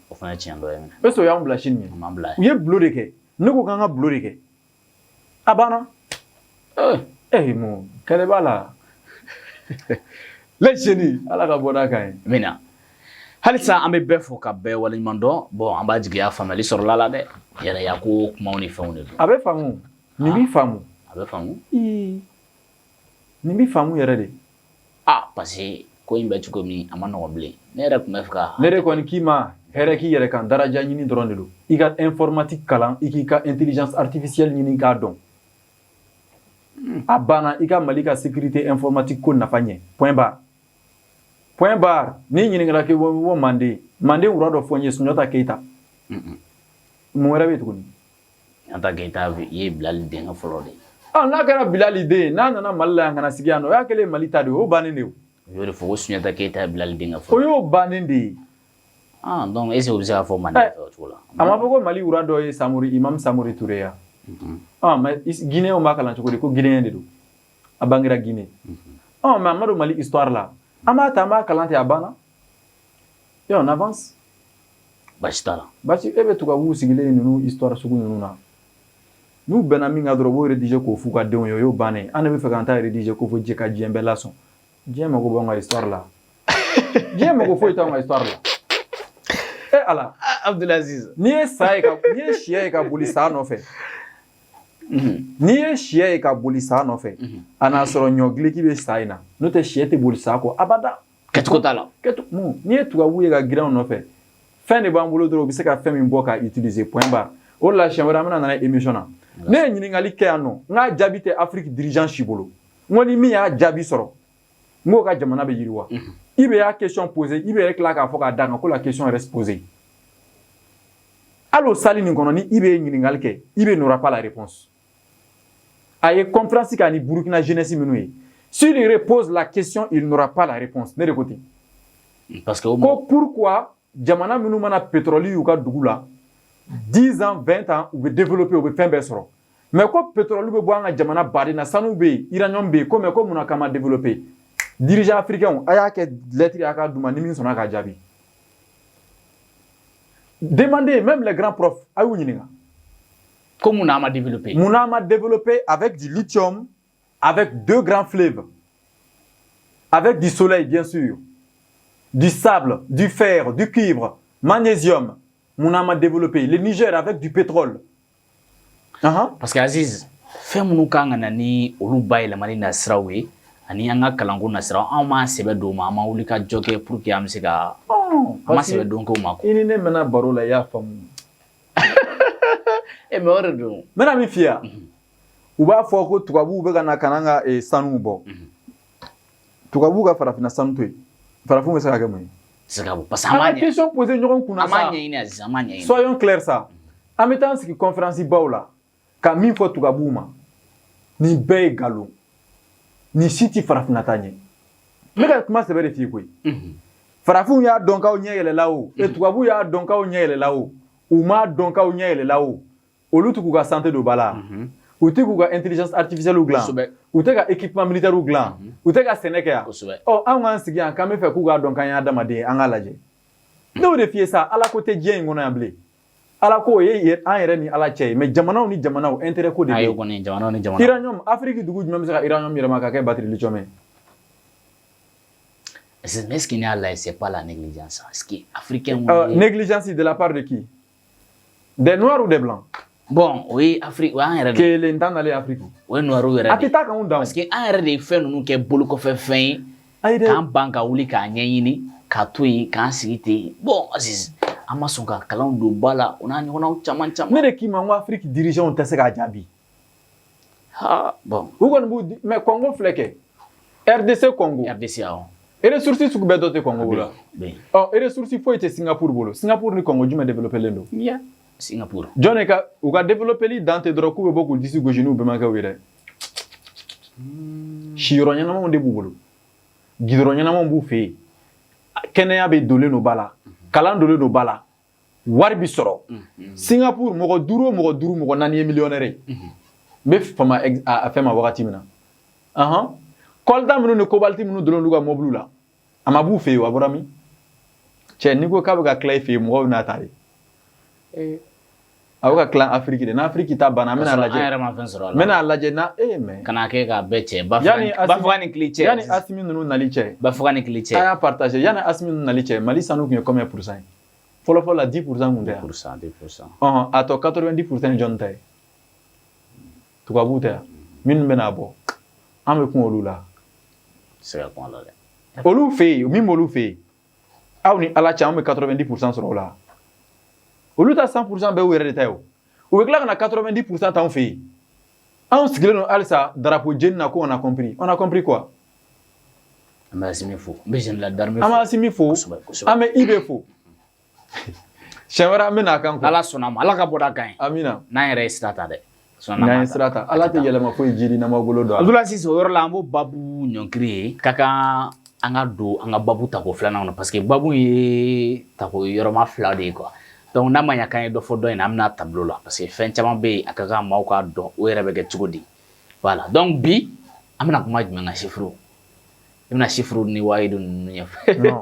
O fana ye tiɲɛ dɔ ye. Est ce que o y'anw bila Chine ɲɛ? O m'an bila. U ye bulon de kɛ. Ne ko k'an ka bulon de kɛ, a banna. Eh, mun kɛlɛ b'a la? Les jeunes. Ala ka bɔ n'a kan ye. N bɛna halisa, an bɛ bɛɛ fo ka bɛɛ waleɲuman dɔn. Bon, an b'a jigiya faamuyali sɔrɔla la dɛ. Yɛrɛya ko kumaw ni fɛnw de don. A bɛ faamu, nin b'i faamu. A bɛ faamu. Ii, nin b'i faamu yɛrɛ de. Ah, parce que ko in bɛ cogo min, a ma nɔgɔn bilen. Ne yɛrɛ tun bɛ fɛ ka Ne de kɔni k'i ma hɛrɛ k'i yɛrɛ kan, daraja ɲini dɔrɔn de don. I ka informatique kalan, i k'i ka intelligence artificielle ɲini k'a dɔn, a banna. I ka Mali ka sécurité informatique ko nafa ɲɛ, point barre, point barre. N'i ɲininkara k'i bɔ Manden, Manden wura dɔ fɔ n ye, Sunjata Keyita. Mun wɛrɛ bɛ yen tuguni? Sunjata Keyita ye Bilali denkɛ fɔlɔ de ye. Ah, n'a kɛra Bilali den ye, n'a nana Mali la yan ka na sigi yan nɔ, o y'a kɛlen Mali ta de ye, o bannen de ye o. O y'o de fɔ ko Sunjata Keyita ye Bilali denkɛ O fɔlɔ. y'o bannen de ye. Ah, donc est ce que o bɛ se ka fɔ Manden fɛ o cogo la? A ma fɔ ko Mali wura dɔ ye Samori, Imam Samori Ture ya? Ah, mais Guinéen b'a kalan cogo di ko Guinéen de don, a bangera Guinée? Ah, mais a ma don Mali histoire la. An b'a ta, an b'a kalan ten, a banna, et on avance. Baasi t'a la. Basi e bɛ tubabuw sigilen ninnu histoire sugu ninnu na, n'u bɛnna min kan dɔrɔn, u b'o rédiger k'o f'u ka denw ye, o y'o bannen ye. An de bɛ fɛ k'an ta rédiger ko fo diɲɛ ka diɲɛ bɛɛ lasɔn. Diɲɛ mago b'anw ka histoire la? Diɲɛ mago foyi t'anw ka histoire la. E Ala. Abdulaziz. N'i ye sa ye ka, n'i ye sɛ ye ka boli sa nɔfɛ, n'i ye sɛ ye ka boli sa nɔfɛ, a n'a sɔrɔ ɲɔ gileki bɛ sa in na, n'o tɛ sɛ tɛ boli sa kɔ abada. Kɛcogo t'a la. Kɛto mun, n'i ye tubabu ye ka girin anw nɔfɛ, fɛn de b'an bolo dɔrɔn, u bɛ se ka fɛn min bɔ k'a utiliser, point barre. O de la, siɲɛ wɛrɛ an bɛna na émission na, ne ye ɲininkali kɛ yan nɔ, n k'a jaabi tɛ Afrique dirigeant si bolo. N ko ni min y'a jaabi sɔrɔ, n k'o ka jamana bɛ yiriwa. I bɛ y'a question poser, i bɛ yɛrɛ tila k'a fɔ k'a d'a kan ko la question reste posée. Hali o salle nin kɔnɔ, ni i bɛ ɲininkali kɛ, i bɛ n'aura pas la réponse. A ye conférence kɛ ani Burkina jeunesse minnu ye, s'il repose la question, il n'aura pas la réponse. Ne de ko ten. Parce que o Ko pourquoi jamana minnu mana pétrole y'u ka dugu la, 10 ans, 20 ans, u bɛ développer, u bɛ fɛn bɛɛ sɔrɔ, mais ko pétrole bɛ bɔ an ka jamana baden na, sanu bɛ yen, uranium bɛ yen, ko mais ko munna k'an ma développer? Dirigeant africain, a y'a kɛ lettre ye, a k'a d'u ma, ni min sɔnna k'a jaabi. Demandez même les grands profs, a y'u ɲininka. Ko mun na an ma développé? Munna an ma développé avec du lithium, avec deux grands fleuves, avec du soleil bien sûr? Du sable, du fer, du cuivre, magnésium. Mun na a ma développé? Le Niger avec du pétrole. Parce que Aziz, fɛn minnu kan ka na ni olu bayɛlɛmali nasiraw ye ani an ka kalanko nasiraw, anw m'an sɛbɛ don o ma, an ma wuli ka jɔ kɛ pour que an bɛ se ka an ma sɛbɛ don k'o ma. I ni ne mɛnna baro la, i y'a faamu. E, mais o de don. N bɛna min f'i ye, u b'a fɔ ko tubabuw bɛ ka na ka n'an ka sanuw bɔ. Tubabuw ka farafinna sanu to yen, farafinw bɛ se ka kɛ mun ye? Se ka bɔ parce que an An b'a ka question poser ɲɔgɔn kunna an b'a sa. ɲɛɲini Aziz, an b'a ɲɛɲini. Soyons clairs sa. An bɛ taa an sigi conférence baw la ka min fɔ tubabuw ma, nin bɛɛ ye nkalon, nin si tɛ farafinna ta ɲɛ. N bɛ ka kuma sɛbɛ de f'i ye koyi. Farafinw y'a dɔn k'aw ɲɛ yɛlɛla o, tubabuw y'a dɔn k'aw ɲɛ yɛlɛla o, u m'a dɔn k'aw ɲɛ yɛlɛla o, olu tɛ k'u ka santé don ba la, u tɛ k'u ka intelligence artificielle dilan, u tɛ ka équipement militaire dilan, u tɛ ka sɛnɛ kɛ yan. Ɔ, anw k'an sigi yan k'an bɛ fɛ k'u k'a dɔn k'an ye adamaden ye, an k'a lajɛ. Ne y'o de f'i ye sa, Ala ko tɛ diɲɛ in kɔnɔ yan bilen. Ala ko o ye an yɛrɛ ni Ala cɛ ye, mais jamanaw ni jamanaw intérêt ko de bɛ Ayi yen. kɔni, jamanaw ni jamanaw. Uranium, Afrique dugu jumɛn bɛ se ka uranium yɛlɛma ka kɛ batterie lithium ye? Mais est-ce qu'il n'y a là, c'est pas la négligence? Est-ce que africain Négligence de la part de qui? Des noirs ou des blancs? Bon, o ye Afrique, o y'an yɛrɛ de. Kelen t'an nalen Afrique. O ye noirs yɛrɛ A de. tɛ taa k'anw dan o. Parce que an yɛrɛ de ye fɛn ninnu kɛ bolokɔfɛ fɛn ye. Ayi dɛ. K'an ban ka wuli k'a ɲɛɲini, k'a to yen, k'an sigi ten. Bon, Aziz, an ma sɔn ka kalanw don ba la, o n'a ɲɔgɔnnaw caman caman. Ne de k'i ma n ko Afrique dirigeants tɛ se k'a jaabi. Ha, bon. U kɔni b'u di, mais Congo filɛ kɛ. RDC Congo. RDC, awɔ. Ressources sugu bɛɛ dɔ tɛ Congo bolo. Bɛ. Ɔ, ressources foyi tɛ Singapour bolo. Singapour ni Congo, jumɛn développé len don? Yeah. Singapour. Jɔn de ka u ka développé dan tɛ dɔrɔn k'u bɛ bɔ k'u disi gosi n'u bɛnbakɛw ye dɛ. Siyɔrɔ ɲɛnamaw de b'u bolo. Gidɔrɔn ɲɛnamaw b'u fɛ yen. Kɛnɛya bɛ donlen don ba la. Kalan donlen don ba la. Wari bi sɔrɔ. Singapour, mɔgɔ duuru o mɔgɔ duuru, mɔgɔ naani ye millionnaire ye. N bɛ fama a fɛn ma wagati min na. Ahan. Coltan minnu ni cobalt minnu donnen olu ka mɔbiliw la, a ma b'u fɛ yen, a bɔra min? Cɛ, n'i ko k'a bɛ ka tila i fɛ yen, mɔgɔw bɛ n'a ta de. A bɛ ka tila Afiriki de. N'Afiriki ta banna, an bɛna lajɛ. An yɛrɛ ma fɛn sɔrɔ a N la. bɛna lajɛ na mais. Kana kɛ k'a bɛɛ cɛ. Yanni Bafaga ni kile cɛ. Yanni Asimi ninnu nali cɛ. Bafaga ni kile cɛ. An y'a partager. Yanni Asimi ninnu nali cɛ, Mali sanu tun ye combien pourcent ye? Fɔlɔ fɔlɔ la, 10% tun tɛ yan. 10%, 10%. Ɔhɔn, a tɔ 90% ye jɔnni ta ye? Tubabuw tɛ yan. Minnu bɛna bɔ, an bɛ kun olu la. Se ka kun a la dɛ. Olu fɛ yen, min b'olu fɛ yen, aw ni Ala cɛ, an bɛ 90% sɔrɔ o la. Olu ta 100% bɛɛ y'u yɛrɛ de ta ye o. U bɛ tila ka na 90% t'anw fɛ yen. Anw sigilen don halisa drapeau jeni na ko on a compris. On a compris quoi? An bɛ Asimi fo. N bɛ général d'armée An fo. bɛ Asimi fo. Kosɛbɛ, kosɛbɛ. An bɛ IB fo. Siɲɛ wɛrɛ an bɛ n'a kan kɔ. Ala sɔnna a ma, Ala ka bɔda ka ɲi. Amina. N'an yɛrɛ ye sira ta dɛ. Sinon N'an ye sira ta, Ala tɛ yɛlɛma foyi jiri n'an ma bolo don a la. Abdoulaye Cissé, o yɔrɔ la, an b'o babu ɲɔnkiri ye ka kan an ka don an ka babu tako filanan kɔnɔ, parce que babu ye tako yɔrɔma fila de ye quoi. Donc n'a ma ɲɛ k'an ye dɔ fɔ dɔ in na, an bɛna tableau la, parce que fɛn caman bɛ yen, a ka kan maaw k'a dɔn o yɛrɛ bɛ kɛ cogo di. Voilà, donc bi an bɛna kuma jumɛn kan? Chiffre, i bɛna chiffre ni wayidu ninnu ɲɛfɔ. Non.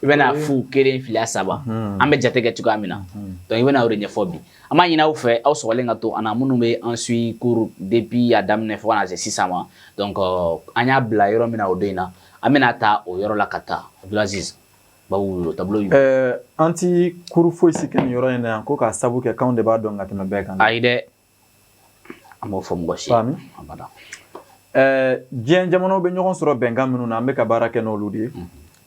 I bɛna fu, kelen, fila, saba, an bɛ jate kɛ cogoya min na. Donc i bɛna o de ɲɛfɔ bi. An b'a ɲini aw fɛ, aw sɔgɔlen ka to an na, minnu bɛ an suit cours depuis a daminɛ fo ka na se sisan ma. Donc an y'a bila yɔrɔ min na o don in na, an bɛna ta o yɔrɔ la ka taa. Abdulaziz, babu tableau. An ti cours foyi si kɛ nin yɔrɔ in na yan ko k'a sabu kɛ k'anw de b'a dɔn ka tɛmɛ bɛɛ kan. Ayi dɛ, an b'o fɔ mɔgɔ si. Faamu. Abada. Diɲɛ jamanaw bɛ ɲɔgɔn sɔrɔ bɛnkan minnu na, an bɛ ka baara kɛ n'olu de ye.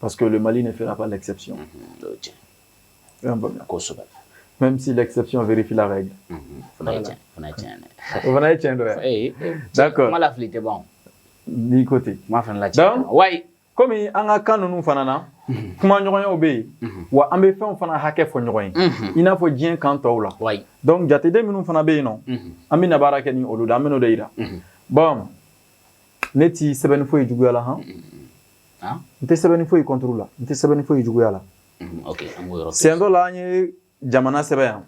Parce que le Mali ne fera pas l'exception. O ye tiɲɛ. Kosɛbɛ. Même si l'exception vérifie la règle. Fana ye tiɲɛ, fana ye tiɲɛ dɛ. O fana ye tiɲɛ dɔ ye. D'accord. Kuma la fili tɛ ban. N'i ko ten. Kuma fana la tiɲɛ. Donc, wayi. Komi an ka kan ninnu fana na, kuma ɲɔgɔnyaw bɛ yen, wa an bɛ fɛnw fana hakɛ fɔ ɲɔgɔn ye. I n'a fɔ diɲɛ kan tɔw la. Donc jateden minnu fana bɛ yen nɔ, an bɛna baara kɛ ni olu de, an bɛn'o de yira. Bon, ne ti sɛbɛnni foyi juguya la han. N tɛ sɛbɛnni foyi contre la, n tɛ sɛbɛnni foyi juguya la. Ok, an b'o yɔrɔ to. Siɲɛ dɔ la, an ye jamana sɛbɛn yan.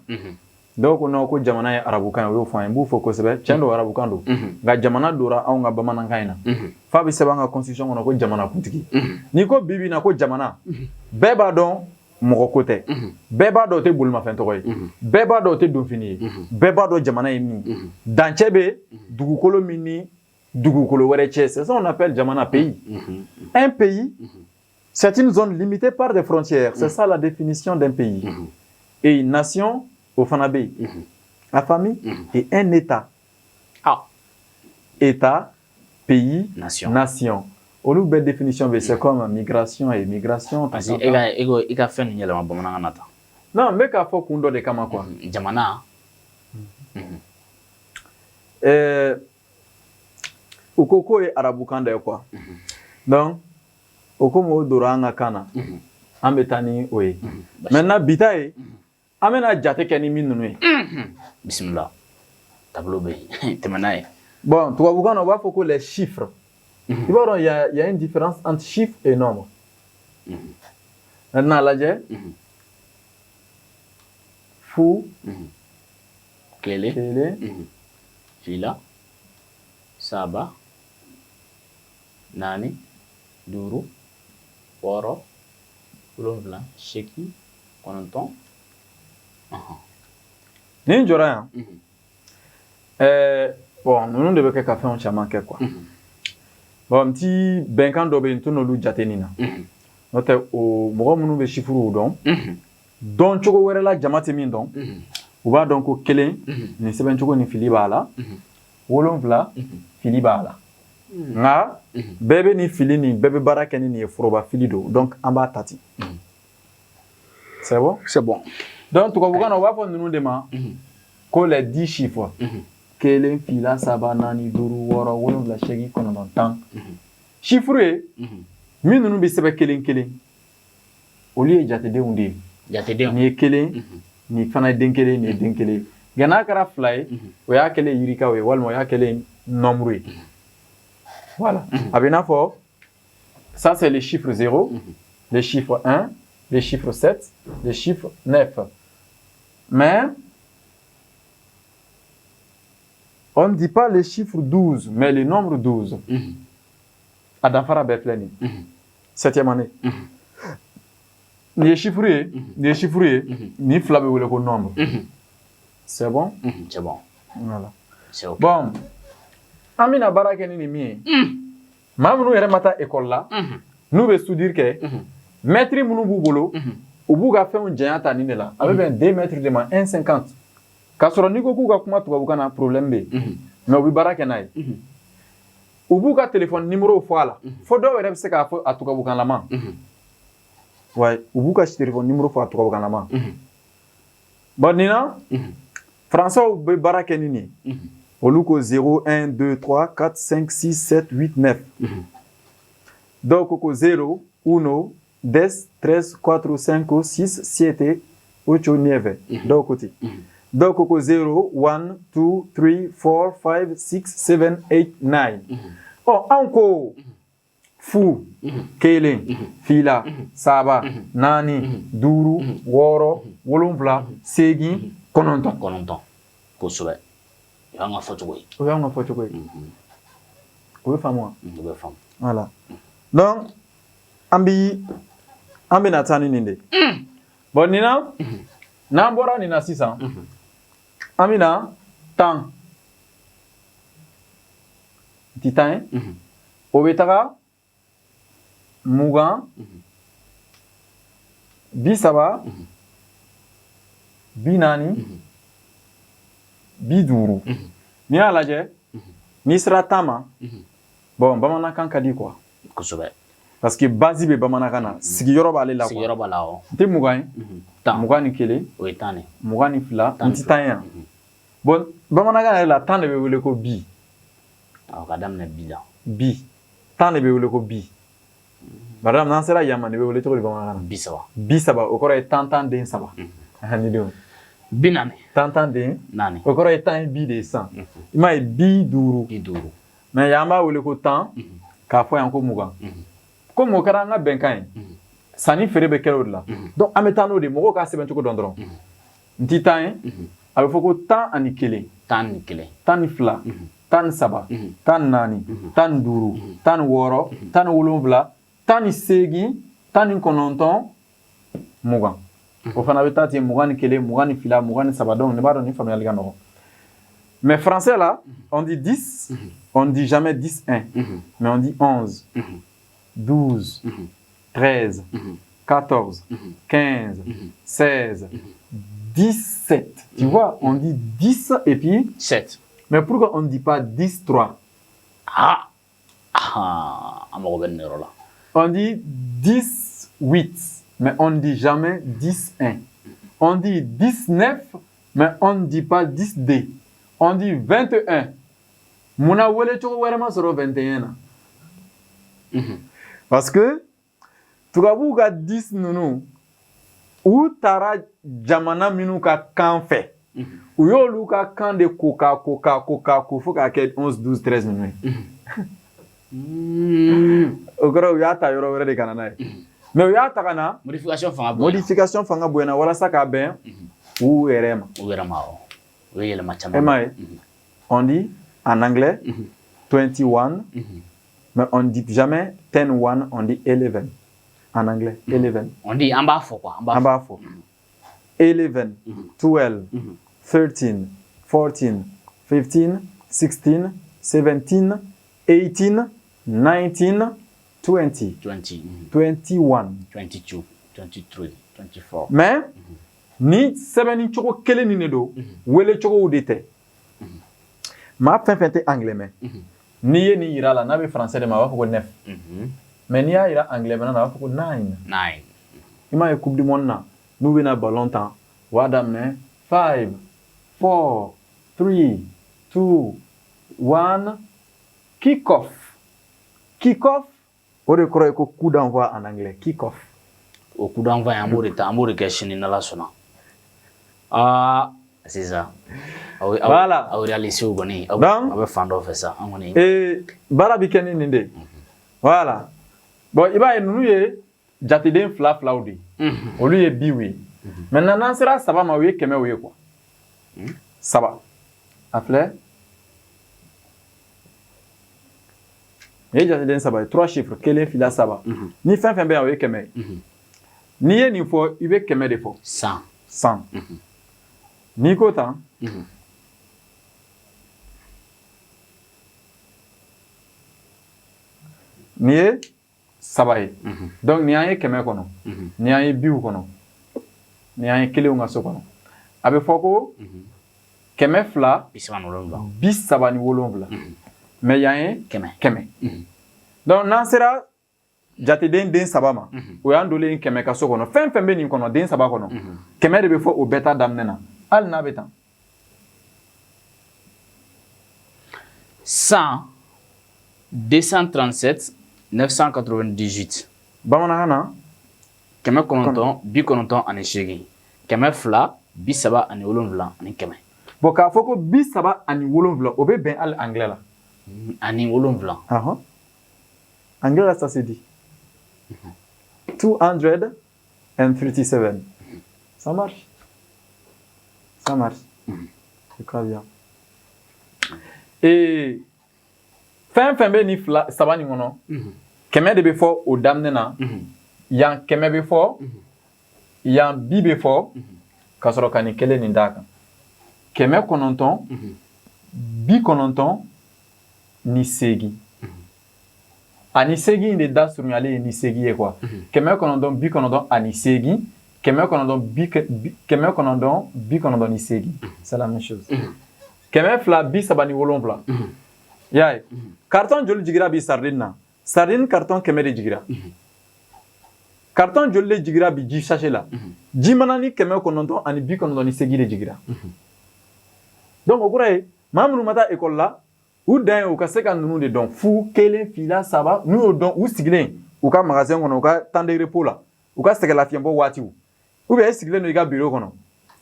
Dɔw ko non, ko jamana ye arabukan ye, o y'o fɔ an ye, n b'u fɔ kosɛbɛ. Tiɲɛ don, arabukan don. Nka jamana donna anw ka bamanankan in na. F'a bɛ sɛbɛn an ka constitution kɔnɔ ko jamana kuntigi. N'i ko bi bi in na ko jamana, bɛɛ b'a dɔn mɔgɔ ko tɛ. Bɛɛ b'a dɔn o tɛ bolimafɛn tɔgɔ ye. Bɛɛ b'a dɔn o tɛ donfini ye. Bɛɛ b'a dɔn jamana ye min ye. Dancɛ bɛ dugukolo min ni dugukolo wɛrɛ cɛ, c'est ça on appelle jamana, pays. Un pays, C'est une zone limitée par des frontières. C'est ça la définition d'un pays. Et une nation, o fana bɛ yen. La famille et un État. Ah. État, pays, nation. Nation. Olu bɛɛ définition bɛ, c'est comme migration et migration. Parce que e ka e ko i ka fɛn ninnu yɛlɛma bamanankan na tan. Non, n bɛ k'a fɔ kun dɔ de kama quoi. Jamana. U ko k'o ye arabukan dɔ ye quoi. Donc o komi o donna an ka kan na, an bɛ taa ni o ye. Maintenant bi ta ye, an bɛna jate kɛ ni min ninnu ye. Bisimila. Tableau bɛ yen. Tɛmɛ n'a ye. Bon, tubabukan na u b'a fɔ ko les chiffres. I b'a dɔn, il y a une différence entre chiffre et nombre. Maintenant lajɛ. Fu. Kelen. Kelen. Fila. Saba. Naani. Duuru. Wɔɔrɔ. Wolonfila. Seegin. Kɔnɔntɔn. Ni n jɔra yan. Bon, ninnu de bɛ kɛ ka fɛnw caman kɛ quoi. Bon, n ti bɛnkan dɔ bɛ yen, n tɛ n'olu jate nin na. N'o tɛ, o mɔgɔ minnu bɛ chiffres dɔn, dɔn cogo wɛrɛ la jama tɛ min dɔn, u b'a dɔn ko kelen, nin sɛbɛn cogo ni fili b'a la, wolonfila, fili b'a la. Nka bɛɛ bɛ nin fili nin, bɛɛ bɛ baara kɛ ni nin ye, foroba fili don, donc an b'a ta ten. C'est bon? C'est bon. Donc tubabukan na u b'a fɔ ninnu de ma ko les 10 chiffres. Kelen, fila, saba, naani, duuru, wɔɔrɔ, wolonfila, seegin, kɔnɔntɔn, 10. Chiffre ye min ninnu bɛ sɛbɛn kelen kelen, olu ye jatedenw de ye. Jatedenw. Nin ye kelen, nin fana ye den kelen, nin ye den kelen. Nka n'a kɛra fila ye, o y'a kɛlen yirikaw ye walima o y'a kɛlen nombre ye. Voilà. A bɛ i n'a fɔ ça, c'est le chiffre 0, le chiffre 1, le chiffre 7, le chiffre 9. Mais on ne dit pas le chiffre 12, mais le nombre 12. A danfara bɛɛ filɛ nin ye. Septième année. Nin ye chiffre ye, nin ye chiffre ye, nin fila bɛ wele ko nombre. C'est bon? C'est bon. Voilà. C'est ok. Bon, an bɛna baara kɛ ni nin min ye. Maa minnu yɛrɛ ma taa école la, n'u bɛ soudure kɛ, mètre minnu b'u bolo, u b'u ka fɛnw janya ta nin de la. A bɛ bɛn 2 mètres de ma, 1,50. K'a sɔrɔ n'i ko k'u ka kuma tubabukan na, problème bɛ yen. Mais u bɛ baara kɛ n'a ye. U b'u ka téléphone numéro fɔ a la. Fo dɔw yɛrɛ bɛ se k'a fɔ a tubabukanlama. Ouais, u b'u ka téléphone numéro fɔ a tubabukanlama. Bon, nin na, français bɛ baara kɛ ni nin ye. Olu ko 0, 1, 2, 3, 4, 5, 6, 7, 8, 9. Dɔw ko 0, 1, 2, 3, 4, 5, 6, 7, 8, 9. Dɔw ko ten. Dɔw ko 0, 1, 2, 3, 4, 5, 6, 7, 8, 9. Ɔ, anw ko fu, kelen, fila, saba, naani, duuru, wɔɔrɔ, wolonfila, seegin, kɔnɔntɔn. Kɔnɔntɔn. Kosɛbɛ. O y'an ka fɔcogo ye. O y'anw ka fɔcogo ye. O bɛ faamu wa? O bɛ faamu. Voilà. Donc an bi an bɛna taa ni nin de. Bon, nin na, n'an bɔra nin na sisan, an bɛna 10. Ti 10 ye? O bɛ taga 20, 30, 40, 50. N'i y'a lajɛ, n'i sera 10 ma, bon, bamanankan ka di quoi. Kosɛbɛ. Parce que base bɛ bamanankan na, sigiyɔrɔ b'ale la quoi. Sigiyɔrɔ b'a la awɔ. N tɛ 20 ye? 10. 21. O ye 10 de. 22, n ti 10 ye yan. Bon, bamanankan yɛrɛ la, 10 de bɛ wele ko bi. Awɔ, ka daminɛ bi la. Bi. 10 de bɛ wele ko bi. Par exemple, n'an sera yan ma, nin bɛ wele cogo di bamanankan na? 30. 30, o kɔrɔ ye 10 10 den saba. Ni denw. 40. 10 10 den. Naani. O kɔrɔ ye 10 ye bi de ye sisan. I m'a ye, 50. 50. Mais yan an b'a wele ko 10, k'a fɔ yan ko 20. Komi o kɛra an ka bɛnkan ye, sanni feere bɛ kɛ o de la. Donc an bɛ taa n'o de ye, mɔgɔw k'a sɛbɛn cogo dɔn dɔrɔn. N ti 10 ye, a bɛ fɔ ko 11. 11. 12. 13. 14. 15. 16. 17. 18. 19. 20. O fana bɛ taa ten, 21, 22, 23. Donc ne b'a dɔn ni faamuyali ka nɔgɔn. Mais français là, on dit 10, on ne dit jamais 10, 1, mais on dit 11, 12, 13, 14, 15, 16, 17. Tu vois, on dit 10 et puis 7. Mais pourquoi on ne dit pas 10, 3? Ah ah, an mago bɛ nin yɔrɔ la. On dit 10, 8, mais on ne dit jamais 10, 1. On dit 19, mais on ne dit pas 10, D. On dit 21. Munna wele cogo wɛrɛ ma sɔrɔ 21 na? Parce que tubabuw ka 10 ninnu, u taara jamana minnu ka kan fɛ, u y'olu ka kan de ko k'a ko k'a ko k'a ko fo k'a kɛ 11, 12, 13 ninnu ye. O kɔrɔ, u y'a ta yɔrɔ wɛrɛ de ka na n'a ye, mais u y'a ta ka na Modification fanga bonyana. Modification fanga bonyana walasa k'a bɛn u yɛrɛ ma. U yɛrɛ ma, awɔ. O ye yɛlɛma caman. E m'a ye, on dit en anglais 21, mais on ne dit jamais 10 1, on dit 11 en anglais, 11. On dit, an b'a fɔ quoi, an b'a An fɔ. B'a fɔ 11, 12, 13, 14, 15, 16, 17, 18, 19, 20. 20. 21. 22, 23, 24. Mais ni sɛbɛnni cogo kelen nin de don, wele cogow de tɛ. Maa fɛn fɛn tɛ anglais mɛn, n'i ye nin yira a la, n'a bɛ français de ma, a b'a fɔ ko neuf. Mais n'i y'a yira anglais mɛnna na, a b'a fɔ ko nine. 9. I m'a ye, coupe du monde na, n'u bɛna ballon tan, u b'a daminɛ 5, 4, 3, 2, 1, kick off. Kick off, o de kɔrɔ ye ko coup d'envoi en anglais, kick off. O coup d'envoi in, an b'o de ta, an b'o de kɛ sini n'Ala sɔnna. Aa, sisan aw aw Voilà. aw réalisé kɔni, aw Donc, aw bɛ fan dɔ fɛ sa, an kɔni. Ee, baara bi kɛ ni nin de ye. Voilà. Bon, i b'a ye, ninnu ye jateden fila filaw de ye. Olu ye biw ye. Maintenant, n'an sera saba ma, o ye kɛmɛw ye quoi. Saba, a filɛ, nin ye jateden saba ye, trois chiffres, kelen, fila, saba. Ni fɛn fɛn bɛ yan, o ye 100 ye. N'i ye nin fɔ, i bɛ 100 de fɔ. 100. 100. N'i ko tan, nin ye saba ye. Donc nin y'an ye 100 kɔnɔ, nin y'an ye biw kɔnɔ, nin y'an ye kelenw ka so kɔnɔ. A bɛ fɔ ko 200 37. 37. Mais yan ye 100. 100. Donc n'an sera jateden den saba ma, o y'an dolen 100 ka so kɔnɔ. Fɛn fɛn bɛ nin kɔnɔ, den saba kɔnɔ, 100 de bɛ fɔ o bɛɛ ta daminɛ na, hali n'a bɛ tan. 100, 237, 998. Bamanankan na? 998, 237 ani 100. Bon, k'a fɔ ko 37, o bɛ bɛn hali anglais la. Ani wolonwula. Ahɔn, anglais la, ça se dit 237. Ça marche, ça marche, je crois bien. Et fɛn fɛn bɛ nin fila saba nin kɔnɔ, 100 de bɛ fɔ o daminɛ na. Yan 100 bɛ fɔ, yan bi bɛ fɔ, ka sɔrɔ ka nin kelen nin d'a kan, 998. Ani seegin de da surunyalen ye ni seegin ye quoi. 998, 900 bi, 998, c'est la même chose. 237. I y'a ye, carton joli jigira bi sardine na? Sardine carton 100 de jigira. Carton joli de jigira bi ji sachet la? Ji mana ni 998 de jigira. Donc o kɔrɔ ye, maa minnu ma taa école la, u dan ye u ka se ka ninnu de dɔn: fu, kelen, fila, saba. N'u y'o dɔn, u sigilen u ka magasin kɔnɔ, u ka temps de repos la, u ka sɛgɛnlafiɲɛbɔ waatiw, ou bien e sigilen don i ka bureau kɔnɔ,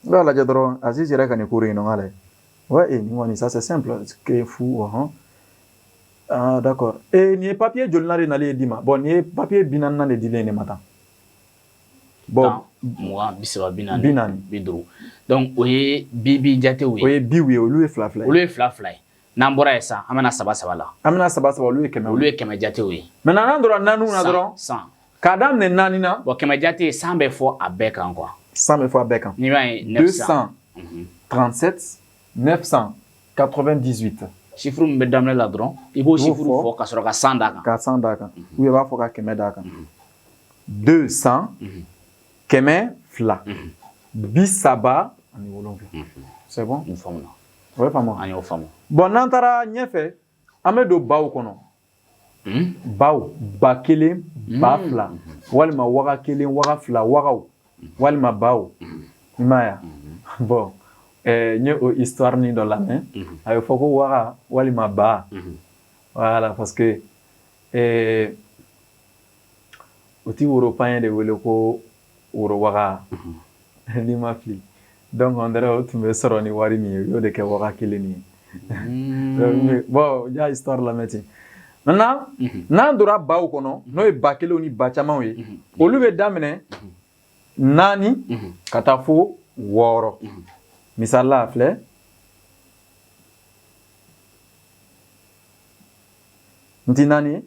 i b'a lajɛ dɔrɔn. Aziz yɛrɛ ka nin cours in nɔ, n k'a lajɛ. Ouais, nin kɔni, ça c'est simple que fu ɔhɔn. Ah d'accord, et nin ye papier jolina de nalen ye d'i ma? Bon, nin ye papier 40nan de dilen ye ne ma tan. Bon, 10, 20, 30, 40. 40. 50. Donc o ye bi bi jatew ye. O ye biw ye, olu ye fila fila ye. Olu ye fila fila ye. N'an bɔra yen sisan, an bɛna saba saba la. An bɛna saba saba, olu ye 100. Olu ye 100 jatew ye. Maintenant, n'an donna naaniw na dɔrɔn, 100. k'a daminɛ naani na. Bon, 100 jate, 100 bɛ fɔ a bɛɛ kan quoi. 100 bɛ fɔ a bɛɛ kan. N'i b'a ye, 900. 237, 998. Chiffre min bɛ daminɛ la dɔrɔn, i b'o I b'o chiffre fɔ. fɔ ka sɔrɔ ka 100 d'a kan. Ka 100 d'a kan, ou bien i b'a fɔ ka 100 d'a kan. 200 237. C'est bon? N faamuna. O ye faamu. An y'o faamu. Bon, n'an taara ɲɛfɛ, an bɛ don baw kɔnɔ. Baw, 1000, 2000, walima 1000, 2000, wagaw, walima baw. I m'a ye wa? Bon, n ye o histoire ni dɔ lamɛn. A bɛ fɔ ko waga walima ba. Voilà, parce que o ti woro paɲɛ de wele ko woro waga, n'i ma fili. Donc on dirait o tun bɛ sɔrɔ ni wari min ye, u y'o de kɛ 1000 nin ye. Bon, n y'a histoire lamɛn ten. Maintenant, n'an donna baw kɔnɔ, n'o ye ba kelenw ni ba camanw ye, olu bɛ daminɛ 4 ka taa fo 6. Misali la, a filɛ. N ti 4 ye.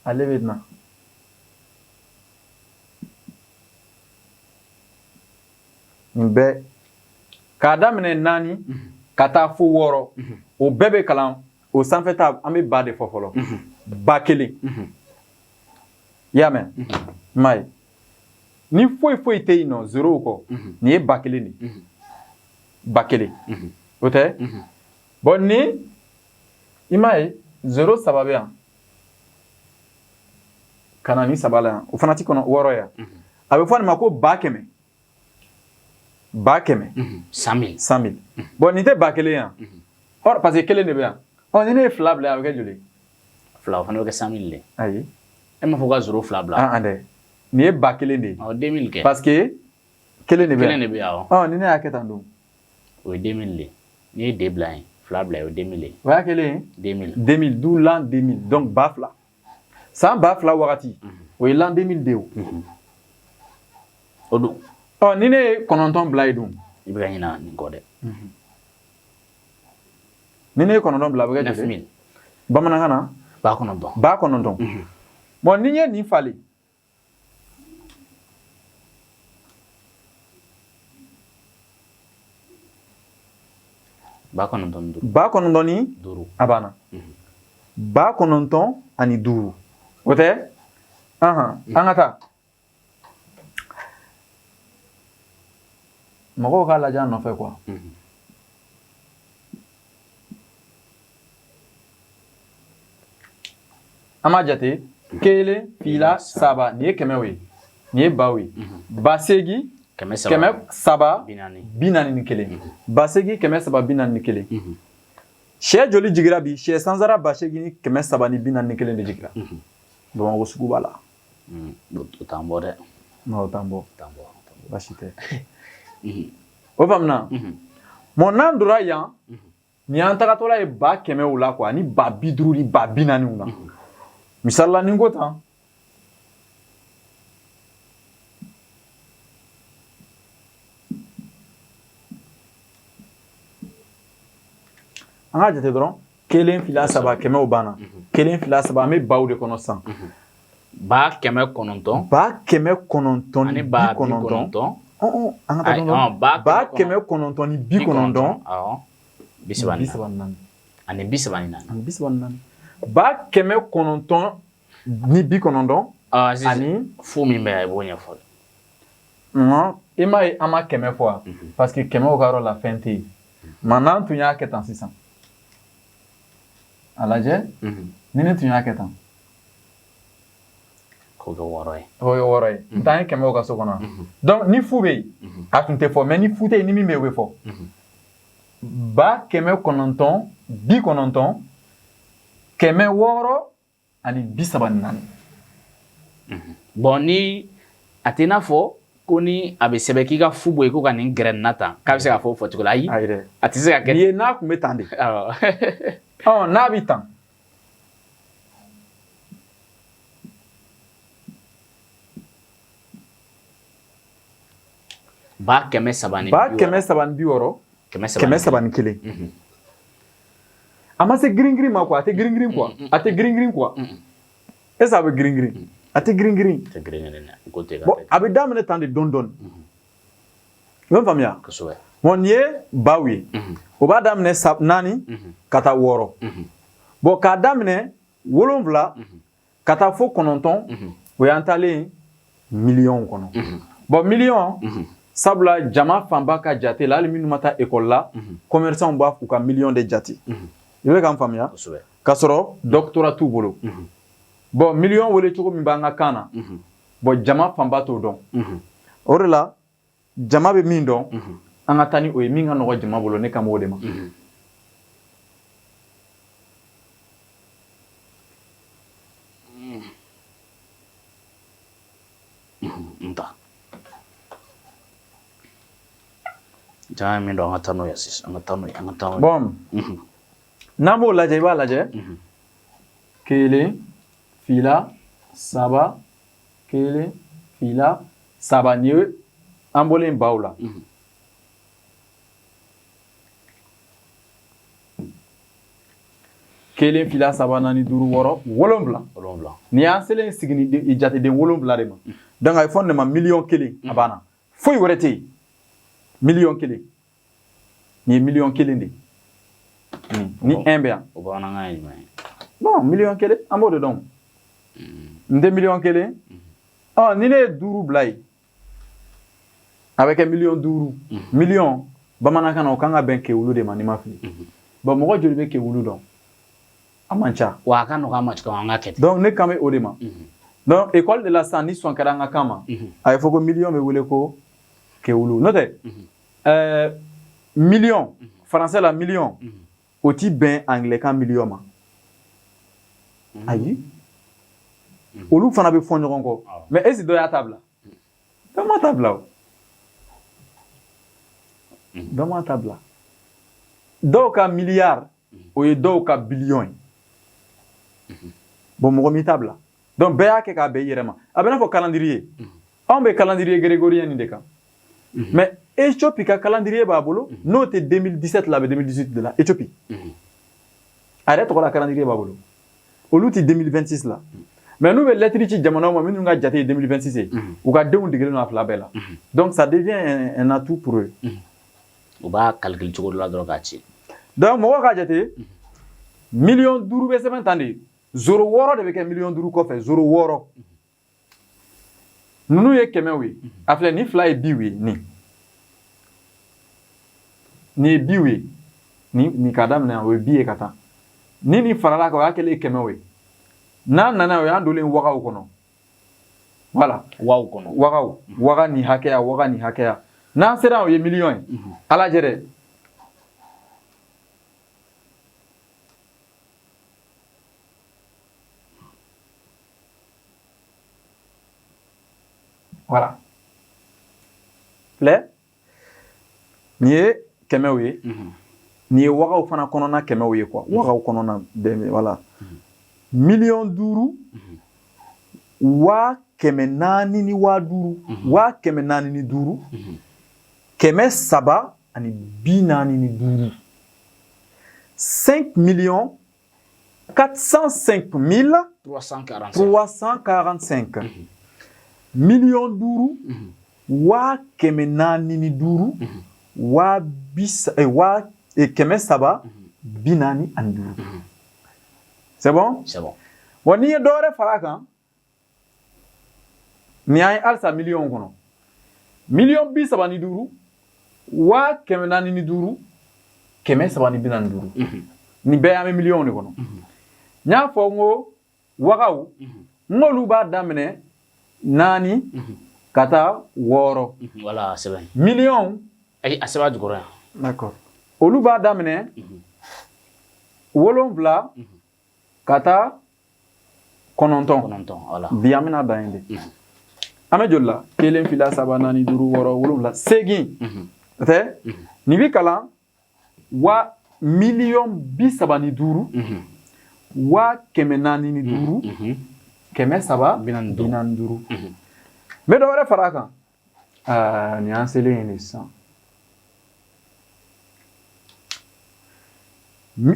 Ale bɛ na. Nin bɛɛ k'a daminɛ 4 ka taa fo 6, o bɛɛ bɛ kalan o sanfɛta. An bɛ ba de fɔ fɔlɔ. 1000. I y'a mɛn? I m'a ye? Ni foyi foyi tɛ yen nɔ, zéro kɔ, nin ye 1000 de ye. 1000. O tɛ? Bon, ni i m'a ye, zéro saba bɛ yan ka na ni saba la yan, o fana ti kɔnɔ 6 ye. A bɛ fɔ nin ma ko 100 000. 100 000. 100 000. 100 000. Bon, nin tɛ 1000 yan. Or, parce que kelen de bɛ yan. Ɔ, ni ne ye fila bila yan, a bɛ kɛ joli ye? Fila, o fana bɛ kɛ 100 000 de. Ayi. E m'a fɔ ka zéro fila bila? An dɛ. Nin ye 1000 de ye. Ɔ, 2000 kɛ. Parce que kelen de bɛ yan. Kelen de bɛ yan, awɔ. Ɔ, ni ne y'a kɛ tan dun? O ye 2000 de. N'i ye deux bila yen, fila bila yen, o ye 2000 ye. O y'a kelen ye? 2000. 2000, d'où l'an 2000. Donc 2000. San 2000 wagati, o ye l'an 2000 de ye o. O don. Ɔ, ni ne ye 9 bila yen dun? I bɛ ka ɲina nin kɔ dɛ. Ni ne ye 9 bila, a bɛ kɛ joli ye? 9000. Bamanankan na? 9000. 9000. Bon, ni n ye nin falen, 95. 95 ni 5. A banna. 95. O tɛ? Ahan, an ka taa. Mɔgɔw k'a lajɛ an nɔfɛ quoi. An b'a jate 1, 2, 3, nin ye kɛmɛw ye, nin ye baw ye. 8000 300. 300 40. 41. 8341. Sɛ joli jigira bi? Sɛ sansara 8341 de jigira. Bamakɔ sugu b'a la. O t'an bɔ dɛ. Non, o t'an bɔ. O t'an bɔ. Baasi tɛ. O faamuna? Bon, n'an donna yan, nin y'an tagatɔla ye ba kɛmɛw la quoi, ani 50 000 ni 40 000 na. Misali la, ni n ko tan, an ka jate dɔrɔn, 1, 2, 3, kɛmɛw banna. 1, 2, 3, an bɛ baw de kɔnɔ sisan. 900. 900 ni Ani bi ba bi kɔnɔntɔn. kɔnɔntɔn. Ɔ, an ka taa Ayi, dɔɔnin. ɔn, ba 990. Awɔ. 34. 34. Ani 34. Ani 34. 990. Ah, sisan Ani fu min bɛ yan, i b'o ɲɛfɔ. Non, i m'a ye, an ma kɛmɛ fɔ wa? Parce que kɛmɛw ka yɔrɔ la, fɛn tɛ yen. Mais n'an tun y'a kɛ tan sisan, a lajɛ, ni ne tun y'a kɛ tan. K'o kɛ 6 ye. O ye 6 ye. N t'an ye kɛmɛw ka so kɔnɔ. Donc ni fu bɛ yen, a tun tɛ fɔ, mais ni fu tɛ yen, ni min bɛ yen, o bɛ fɔ. 990 634. Bon, ni a tɛ i n'a fɔ ko ni a bɛ sɛbɛn k'i ka fu bɔ yen ko ka nin gɛrɛ nin na tan, k'a bɛ se ka fɔ o fɔcogo la? Ayi. Ayi dɛ. A tɛ se ka kɛ. Nin ye n'a tun bɛ tan de. Awɔ. Ɔ, n'a bɛ tan. 300 ni Ba 60. 360. 300. 301. A ma se girin girin ma quoi, a tɛ girin girin quoi. A tɛ girin girin quoi. Est-ce que a bɛ girin girin? A tɛ girin girin. Tɛ girin girin dɛ. Ko tɛ ka Bon, a bɛ daminɛ tan de dɔɔni dɔɔni. I bɛ faamuya? Kosɛbɛ. Bon, nin ye baw ye. O b'a daminɛ 4 ka taa 6. Bon, k'a daminɛ 7. Ka taa fo 9, o y'an taalen miliyɔn kɔnɔ. Bon, miliyɔn, sabula jama fanba ka jate la, hali minnu ma taa école la, commerçant b'a u ka miliyɔn de jate. I bɛ k'an faamuya? K'a sɔrɔ doctorat t'u bolo. Bon, miliyɔn wele cogo min b'an ka kan na, bon, jama fanba t'o dɔn. O de la, jama bɛ min dɔn, an ka taa ni o ye. Min ka nɔgɔ jama bolo, ne kan b'o de ma. N ta jama ye min dɔn, an ka taa n'o ye sisan, an ka taa n'o ye, an ka taa n'o ye. Bon, n'an b'o lajɛ, i b'a lajɛ: kelen, fila, saba, kelen, fila, saba. Nin ye an bɔlen baw la. Kelen, fila, saba, naani, duuru, wɔɔrɔ, 7. 7. Nin y'an selen sigini jateden 7 de ma. Donc a ye fɔ nin de ma miliyɔn 1. A banna, foyi wɛrɛ tɛ yen. Miliyɔn 1, nin ye miliyɔn 1 de ye. Ni un bɛ yan. O bamanankan ye jumɛn ye? Bon, miliyɔn 1, an b'o de dɔn. N tɛ miliyɔn 1. Ɔ, ni ne ye duuru bila yen, a bɛ kɛ miliyɔn 5. Miliyɔn bamanankan na, o kan ka bɛn kewulu de ma, ni ma fili. Bon, mɔgɔ joli bɛ kewulu dɔn? A man ca. Wa a ka nɔgɔ a ma cogo min, an ka kɛ ten. Donc ne kan bɛ o de ma. Donc école de la sisan, ni sɔn kɛra an ka kan ma, a ye fɔ ko miliyɔn bɛ wele ko kewulu. N'o tɛ, miliyɔn français la, miliyɔn o ti bɛn anglais kan miliyɔn ma. Ayi, olu fana bɛ fɔ ɲɔgɔn kɔ. Mais est ce dɔ y'a ta bila? Dɔ ma ta bila. O dɔ ma ta bila. Dɔw ka miliyari, o ye dɔw ka biliyɔn ye. Bon, mɔgɔ m'i ta bila. Donc bɛɛ y'a kɛ k'a bɛn i yɛrɛ ma. A bɛ n'a fɔ calendrier, anw bɛ calendrier grégorien nin de kan, mais Éthiopie ka calendrier b'a bolo, n'o tɛ 2017 la, a bɛ 2018 de la. Éthiopie a yɛrɛ tɔgɔ la calendrier b'a bolo, olu tɛ 2026 la. Mais n'u bɛ lettre ci jamanaw ma minnu ka jate ye 2026 ye, u ka denw degelen don a fila bɛɛ la. Donc ça devient un atout pour eux. U b'a calcul cogo dɔ la dɔrɔn k'a ci. Donc mɔgɔw ka jate, miliyɔn 5 bɛ sɛbɛn tan de. Zéro 6 de bɛ kɛ miliyɔn 5 kɔfɛ, zéro 6. Ninnu ye kɛmɛw ye. A filɛ, nin fila ye biw ye. Nin ye biw ye. Nin k'a daminɛ, o ye bi ye ka taa. Ni nin farala kan, o y'a kɛlen ye kɛmɛw ye. N'a nana, o y'an donlen wagaw kɔnɔ. Voilà. Waw kɔnɔ. Wagaw, waga nin hakɛya, waga nin hakɛya. N'an sera, o ye miliyɔn ye. Ala jɛ dɛ. Voilà, filɛ, nin ye kɛmɛw ye, nin ye wagaw fana kɔnɔna kɛmɛw ye quoi, wagaw kɔnɔna bɛɛ. Voilà, miliyɔn 5, 400 000 ni 5000, 405, 345, 5 405 345. 345. 5 5, 405, waa bi waa 345. C'est bon? C'est bon. Wa n'i ye dɔ wɛrɛ fara a kan, nin y'an ye halisa miliyɔn kɔnɔ: miliyɔn 35, 405, 345. Nin bɛɛ y'an bɛ miliyɔn de kɔnɔ. N y'a fɔ n ko wagaw, n k'olu b'a daminɛ naani ka taa 6. Voilà, sɛbɛn. Miliyɔn. Ayi, a sɛbɛn a jukɔrɔ yan. D'accord, olu b'a daminɛ 7 ka taa 9. 9, voilà. Bi an bɛna dan yen de. An bɛ joli la? Kelen, fila, saba, naani, duuru, wɔɔrɔ, 7, 8 o tɛ. Nin bɛ kalan wa miliyɔn 35, 405, 300 45. 45. N bɛ dɔ wɛrɛ fara a kan. Aa, nin y'an selen ye de sisan.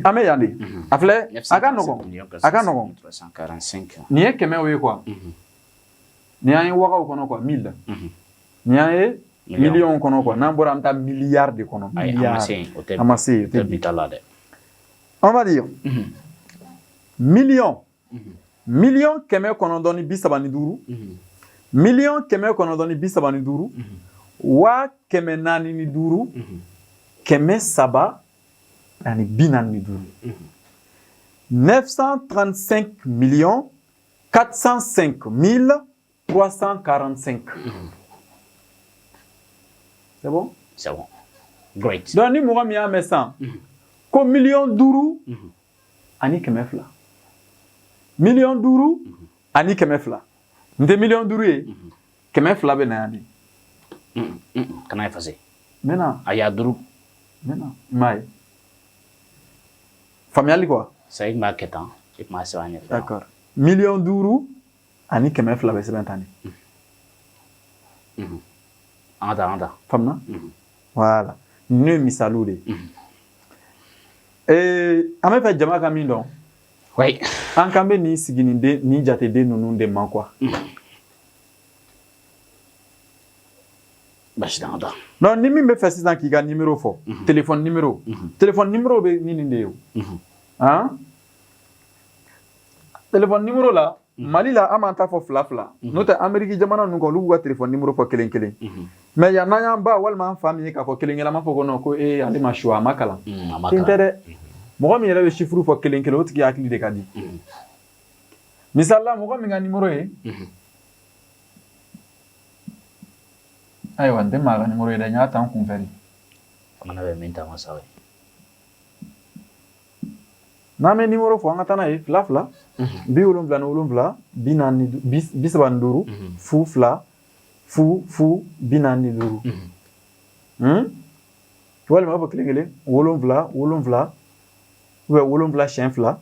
An bɛ yan de. A filɛ, a ka nɔgɔn, a ka nɔgɔn. 345. Nin ye kɛmɛw ye quoi. Nin y'an ye wagaw kɔnɔ quoi, mille. Nin y'an ye miliyɔn kɔnɔ quoi. N'an bɔra, an bɛ taa miliyari de kɔnɔ. Ayi, an ma se yen, o tɛ. An ma se yen, o o tɛ tɛ bi ta la dɛ. On va dire million. 935 000 000, 935 405 345. 935 millions 405 345. C'est bon? C'est bon. Great. Donc ni mɔgɔ min y'a mɛn sisan ko 5 200 000, 5 200 000, n tɛ 5 000 000 ye, 200 bɛ na yan de. Kana effacer. N bɛ na. A y'a duuru. N bɛ na, i m'a ye, faamuyali quoi. Sa i tun b'a kɛ tan, i tun b'a sɛbɛn a ɲɛfɛ. D'accord, 5 200 000 bɛ sɛbɛn tan de. An ka taa, an ka taa. Faamuna? Voilà, ninnu ye misaliw de ye. An bɛ fɛ jama ka min dɔn, an kan bɛ nin siginiden, nin jateden ninnu de ma quoi. Basi tɛ, an ka taa. Donc ni min bɛ fɛ sisan k'i ka numéro fɔ, téléphone numéro, téléphone numéro bɛ ni nin de ye o. Han, téléphone numéro la, Mali la, an b'an ta fɔ fila fila, n'o tɛ Amérique jamana ninnu kan, olu b'u ka téléphone numéro fɔ kelen kelen. Mais yan, n'an y'an ba walima an fa min ye k'a fɔ kelen kelen, an b'a fɔ ko non, ko ee, ale ma su, a ma kalan. A ma Ten tɛ kalan. dɛ. Mɔgɔ min yɛrɛ bɛ chiffre fɔ kelen kelen, o tigi hakili de ka di. Misali la, mɔgɔ min ka numéro ye, ayiwa, n tɛ maa ka numéro ye dɛ, n y'a ta n kunfɛ de. Fana bɛ min ta ma sa ye. N'an bɛ numéro fɔ, an ka taa n'a ye fila fila: 77, 45, 0 0 0 0 45. Walima a b'a fɔ kelen kelen: 7 7 ou bien 7 siɲɛ fila,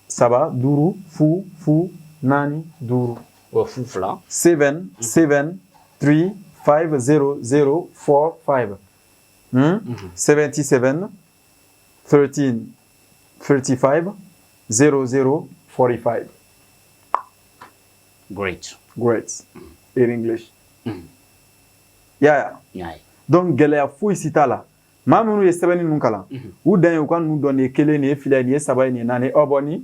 3 5 0 0 4 5. O fu fila. 7 7 3 5 0 0 4 5. 77 13 35 00 45. Great. Great. In English. Yeah. N y'a ye. Donc gɛlɛya foyi si t'a la. Maa minnu ye sɛbɛnni ninnu kalan, u dan ye u ka ninnu dɔn: nin ye kelen, nin ye fila ye, nin ye saba ye, nin ye naani ye. Ɔ bɔn, ni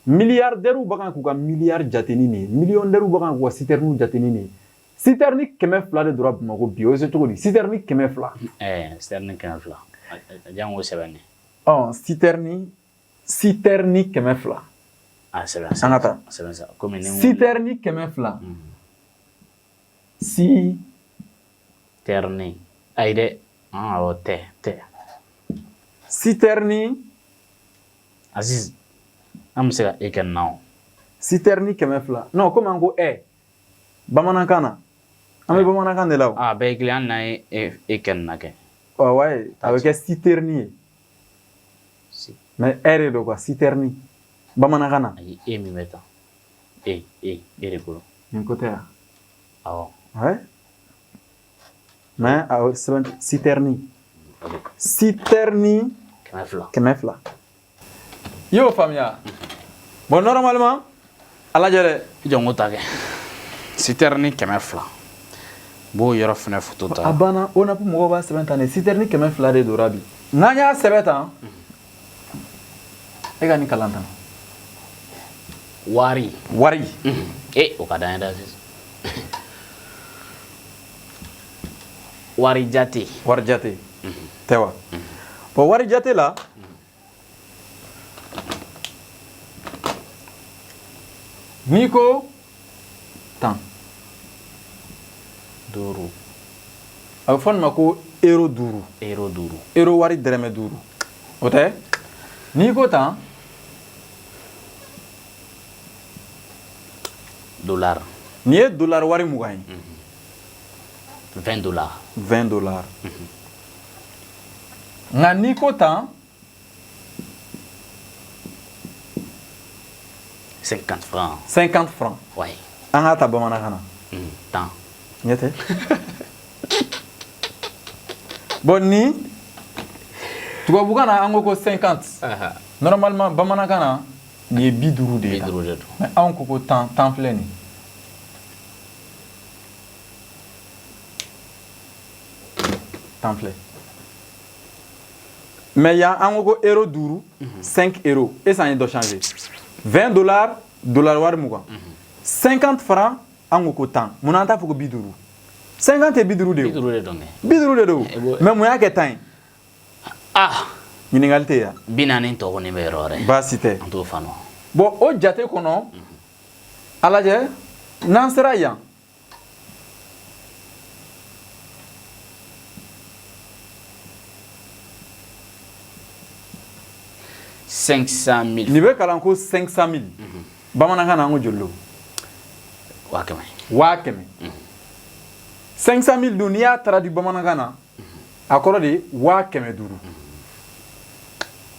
milliardaires bɛ kan k'u ka miliyari jate ni nin ye, millionnaires bɛ kan k'u ka citernes jate ni nin ye. Citerne 200 de donna Bamakɔ bi, o bɛ se cogo di? Citerne 200. Ɛɛ, citerne 200. A jango sɛbɛn ne. Ɔ, citerne 200. A sɛbɛn. An ka taa. A sɛbɛn sa. Komi ni Citerne 200. Si Terne. Ayi dɛ. Awɔ, tɛ tɛ. Citerne. Aziz, an bɛ se ka e kɛ nin na o. Citerne 200. Non, komi an ko ɛ bamanankan na, an bɛ bamanankan de la o. A bɛɛ ye kelen, hali n'an ye e kɛ nin na kɛ. Ɔ ouais, a bɛ kɛ citerne ye. Si. Mais ɛ de don quoi, citerne bamanankan na. Ayi, e min bɛ tan. E e e de ko. Nin ko tɛ yan. Awɔ. Ouais. Mais awɔ, sɛbɛn citerne. Citerne 200. 200. I y'o faamuya? Bon, normalement, a lajɛ dɛ. I jɔ n k'o ta kɛ. Citerne 200. N b'o yɔrɔ fɛnɛ photo ta. A banna, ONAP mɔgɔw b'a sɛbɛn tan de. Citerne 200 de donna bi. N'an y'a sɛbɛn tan, e ka nin kalan tan. Wari. Wari. E, o ka d'an ye dɛ Aziz. Wari jate. Wari jate. Tɛ wa? Bon, wari jate la, n'i ko tan, 5. A bɛ fɔ nin ma ko euro 5. Euro 5. Euro wari dɛrɛmɛ 5. O tɛ? N'i ko tan, Dollar. Nin ye dollar wari 20 ye. 20 dollars. 20 dollars. Nka n'i ko tan, 50 francs. 50 francs. Ouais. An k'a ta bamanankan na. Tan. Ɲɛ tɛ? Bon, ni tubabukan na, an ko ko 50. Normalement, bamanankan na, nin ye 50 de ye. 50 de don. Mais anw ko ko 10, 10 filɛ nin ye. 10 filɛ. Mais yan, an ko ko euro 5, 5 euros. E san ye dɔ changer. 20 dollars, Dollar wari 20. 50 francs, an ko ko 10. Munna an t'a fɔ ko 50? 50 ye 50 de ye. 50 de don kɛ. 50 de don. Mais mun y'a kɛ 10 ye? Ah. Ɲininkali tɛ yan. 40 tɔ kɔni bɛ yɔrɔ wɛrɛ. Baasi tɛ. An t'o faamu. Bon, o jate kɔnɔ, a lajɛ n'an sera yan. 500 000. Nin bɛ kalan ko 500 000. Bamanankan na, an ko joli don? 500 000. 500 000. 500 000 dun, n'i y'a traduit bamanankan na, a kɔrɔ de ye 500 000.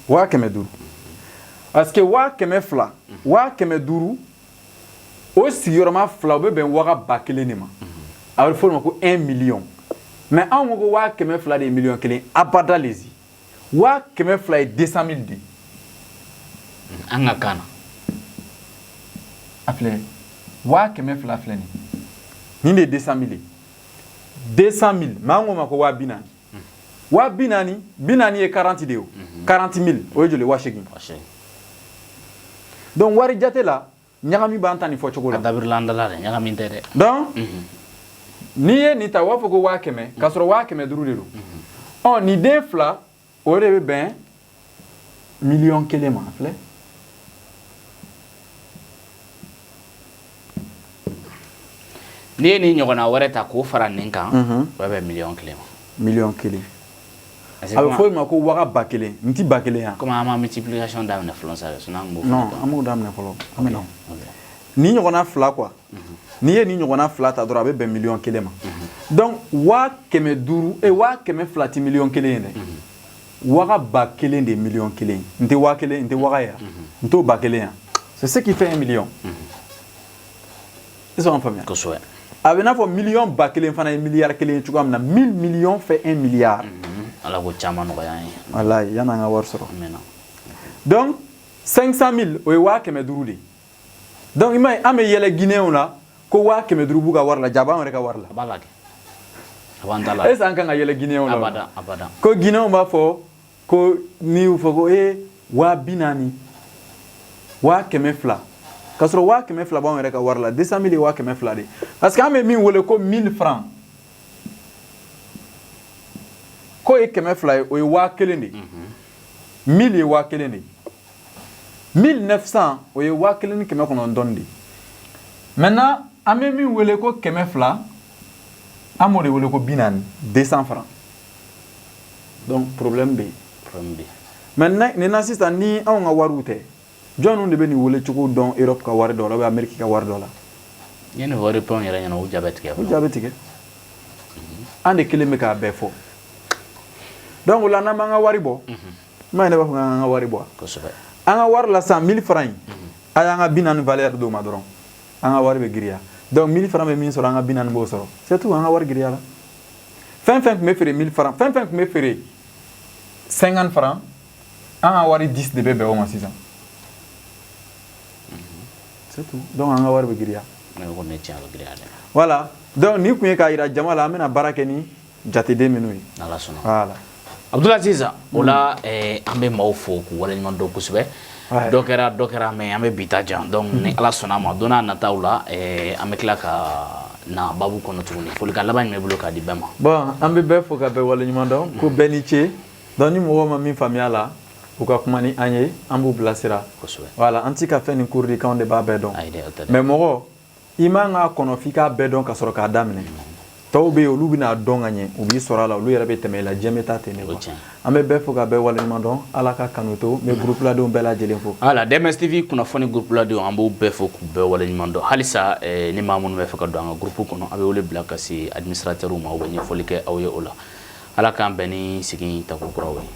500 000. Parce que 200 000, 500 000, o sigiyɔrɔma fila, o bɛ bɛn 1 000 000 de ma. A bɛ fɔ o ma ko 1 million. Mais anw ko ko 200 000 de ye miliyɔn 1, abada lezi. 200 000 ye 200 000 de ye. An ka kan na. A filɛ, 200 000 filɛ nin ye. Nin de ye 200 000 ye. 200 000, mais an ko ma ko 40 000. 40 000, 40 ye 40 de ye o. 40 000, o ye joli ye? 80 000. Donc wari jate la, ɲagami b'an ta nin fɔ cogo la. A dabirilan da la dɛ, ɲagami tɛ dɛ. Donc n'i ye nin ta, u b'a fɔ ko 500 000, k'a sɔrɔ 500 000 de don. Ɔ, nin den fila, o de bɛ bɛn miliyɔn 1 ma. A filɛ. N'i ye nin ɲɔgɔnna wɛrɛ ta k'o fara nin kan, o bɛ bɛn miliyɔn 1 ma. Miliyɔn 1. A bɛ fɔ o ma ko 1 000 000. Nin ti 1000 yan. Komi an ma multiplication daminɛ fɔlɔ sa, sinon an b'o. Non, an m'o daminɛ fɔlɔ. An bɛ na. Nin ɲɔgɔnna fila quoi. N'i ye nin ɲɔgɔnna fila ta dɔrɔn, a bɛ bɛn miliyɔn 1 ma. Donc 500 000 e 200 000 ti miliyɔn 1 ye dɛ. 1 000 000 de ye miliyɔn 1 ye. N tɛ 1000, n tɛ waga ye yan. N t'o 1000 yan. C'est ce qui fait 1 million. Est-ce que an faamuya? Kosɛbɛ. A bɛ n'a fɔ miliyɔn 1000 fana ye miliyari 1 ye cogoya min na, 1000 millions fait 1 milliard. Ala ko caman nɔgɔya an ye. Walayi, yan'an ka wari sɔrɔ. Amiina. Donc 500 000, o ye 500 000 de ye. Donc i m'a ye, an bɛ yɛlɛ Guinéenw la ko 500 000 b'u ka wari la, ja b'an yɛrɛ ka wari la. A b'a la kɛ. A b'an ta la. Est ce que an kan ka yɛlɛ Guinéenw la? Abada, abada. Ko Guinéenw b'a fɔ ko n'i y'u fɔ ko e 40 000, 200 000, k'a sɔrɔ 200 000 b'anw yɛrɛ ka wari la. 200 000 ye 200 000 de ye. Parce que an bɛ min wele ko 1000 francs, k'o ye 200 ye, o ye 1000 de ye. 1000 ye 1000 de ye. 1900, o ye 1900 de ye. Maintenant, an bɛ min wele ko 200, an b'o de wele ko 40, 200 francs. Donc problème bɛ yen. Problème bɛ yen. Maintenant, nin na sisan, ni anw ka wariw tɛ, jɔnniw de bɛ nin wele cogo dɔn Europe ka wari dɔ la ou bien Amérique ka wari dɔ la? N ye nin fɔ européen yɛrɛ ɲɛna, u ja bɛ tigɛ. O ja bɛ tigɛ. An de kelen bɛ k'a bɛɛ fɔ. Donc o la, n'an b'an ka wari bɔ, i m'a ye, ne b'a fɔ k'an ka wari bɔ. Kosɛbɛ. An ka wari la sisan, 1000 francs in, a y'an ka 40 valeur d'o ma dɔrɔn, an ka wari bɛ giriya. Donc 1000 francs bɛ min sɔrɔ, an ka 40 b'o sɔrɔ. C'est tout, an ka wari giriya la. Fɛn fɛn tun bɛ feere 1000 francs, fɛn fɛn tun bɛ feere 50 francs, an ka wari 10 de bɛ bɛn o ma sisan. C'est tout. Donc an ka wari bɛ giriya. Ne ko ne tiɲɛ, a bɛ giriya dɛ. Voilà. Donc nin kun ye k'a yira jama la, an bɛna baara kɛ ni jateden minnu ye. N'Ala sɔnna. Voilà. Abdulaziz, o la an bɛ maaw fo k'u waleɲuman dɔn kosɛbɛ. Dɔ kɛra, dɔ kɛra, mais an bɛ bi ta jan. Donc ni Ala sɔnna a ma, don n'a nataw la, an bɛ tila ka na babu kɔnɔ tuguni. Folikan laban jumɛn b'i bolo k'a di bɛɛ ma? Bon, an bɛ bɛɛ fo ka bɛɛ waleɲuman dɔn, ko bɛɛ ni ce. Donc ni mɔgɔw ma min faamuya la, u ka kuma ni an ye, an b'u bilasira. Voilà, an ti ka fɛn nin cours di k'anw de b'a bɛɛ dɔn. Ayi dɛ, o tɛ dɛ. Mais mɔgɔ, i man k'a kɔnɔ f'i k'a bɛɛ dɔn ka sɔrɔ k'a daminɛ. Tɔw bɛ yen, olu bɛna dɔn ka ɲɛ, u b'i sɔrɔ a la, olu yɛrɛ bɛ tɛmɛ i la, diɲɛ bɛ taa ten de quoi. An bɛ bɛɛ fo ka bɛɛ waleɲuman dɔn. Ala ka kanu to. N bɛ groupe ladenw bɛɛ lajɛlen fo. Voilà, DMS TV kunnafoni groupe ladenw, an b'u bɛɛ fo k'u bɛɛ waleɲuman dɔn. Halisa ni maa minnu bɛ fɛ ka don an ka groupe kɔnɔ, a bɛ wele bila ka se administrateur ma, u bɛ ɲɛfɔli kɛ aw ye o la. Ala k'an bɛn ni segin tako kuraw ye.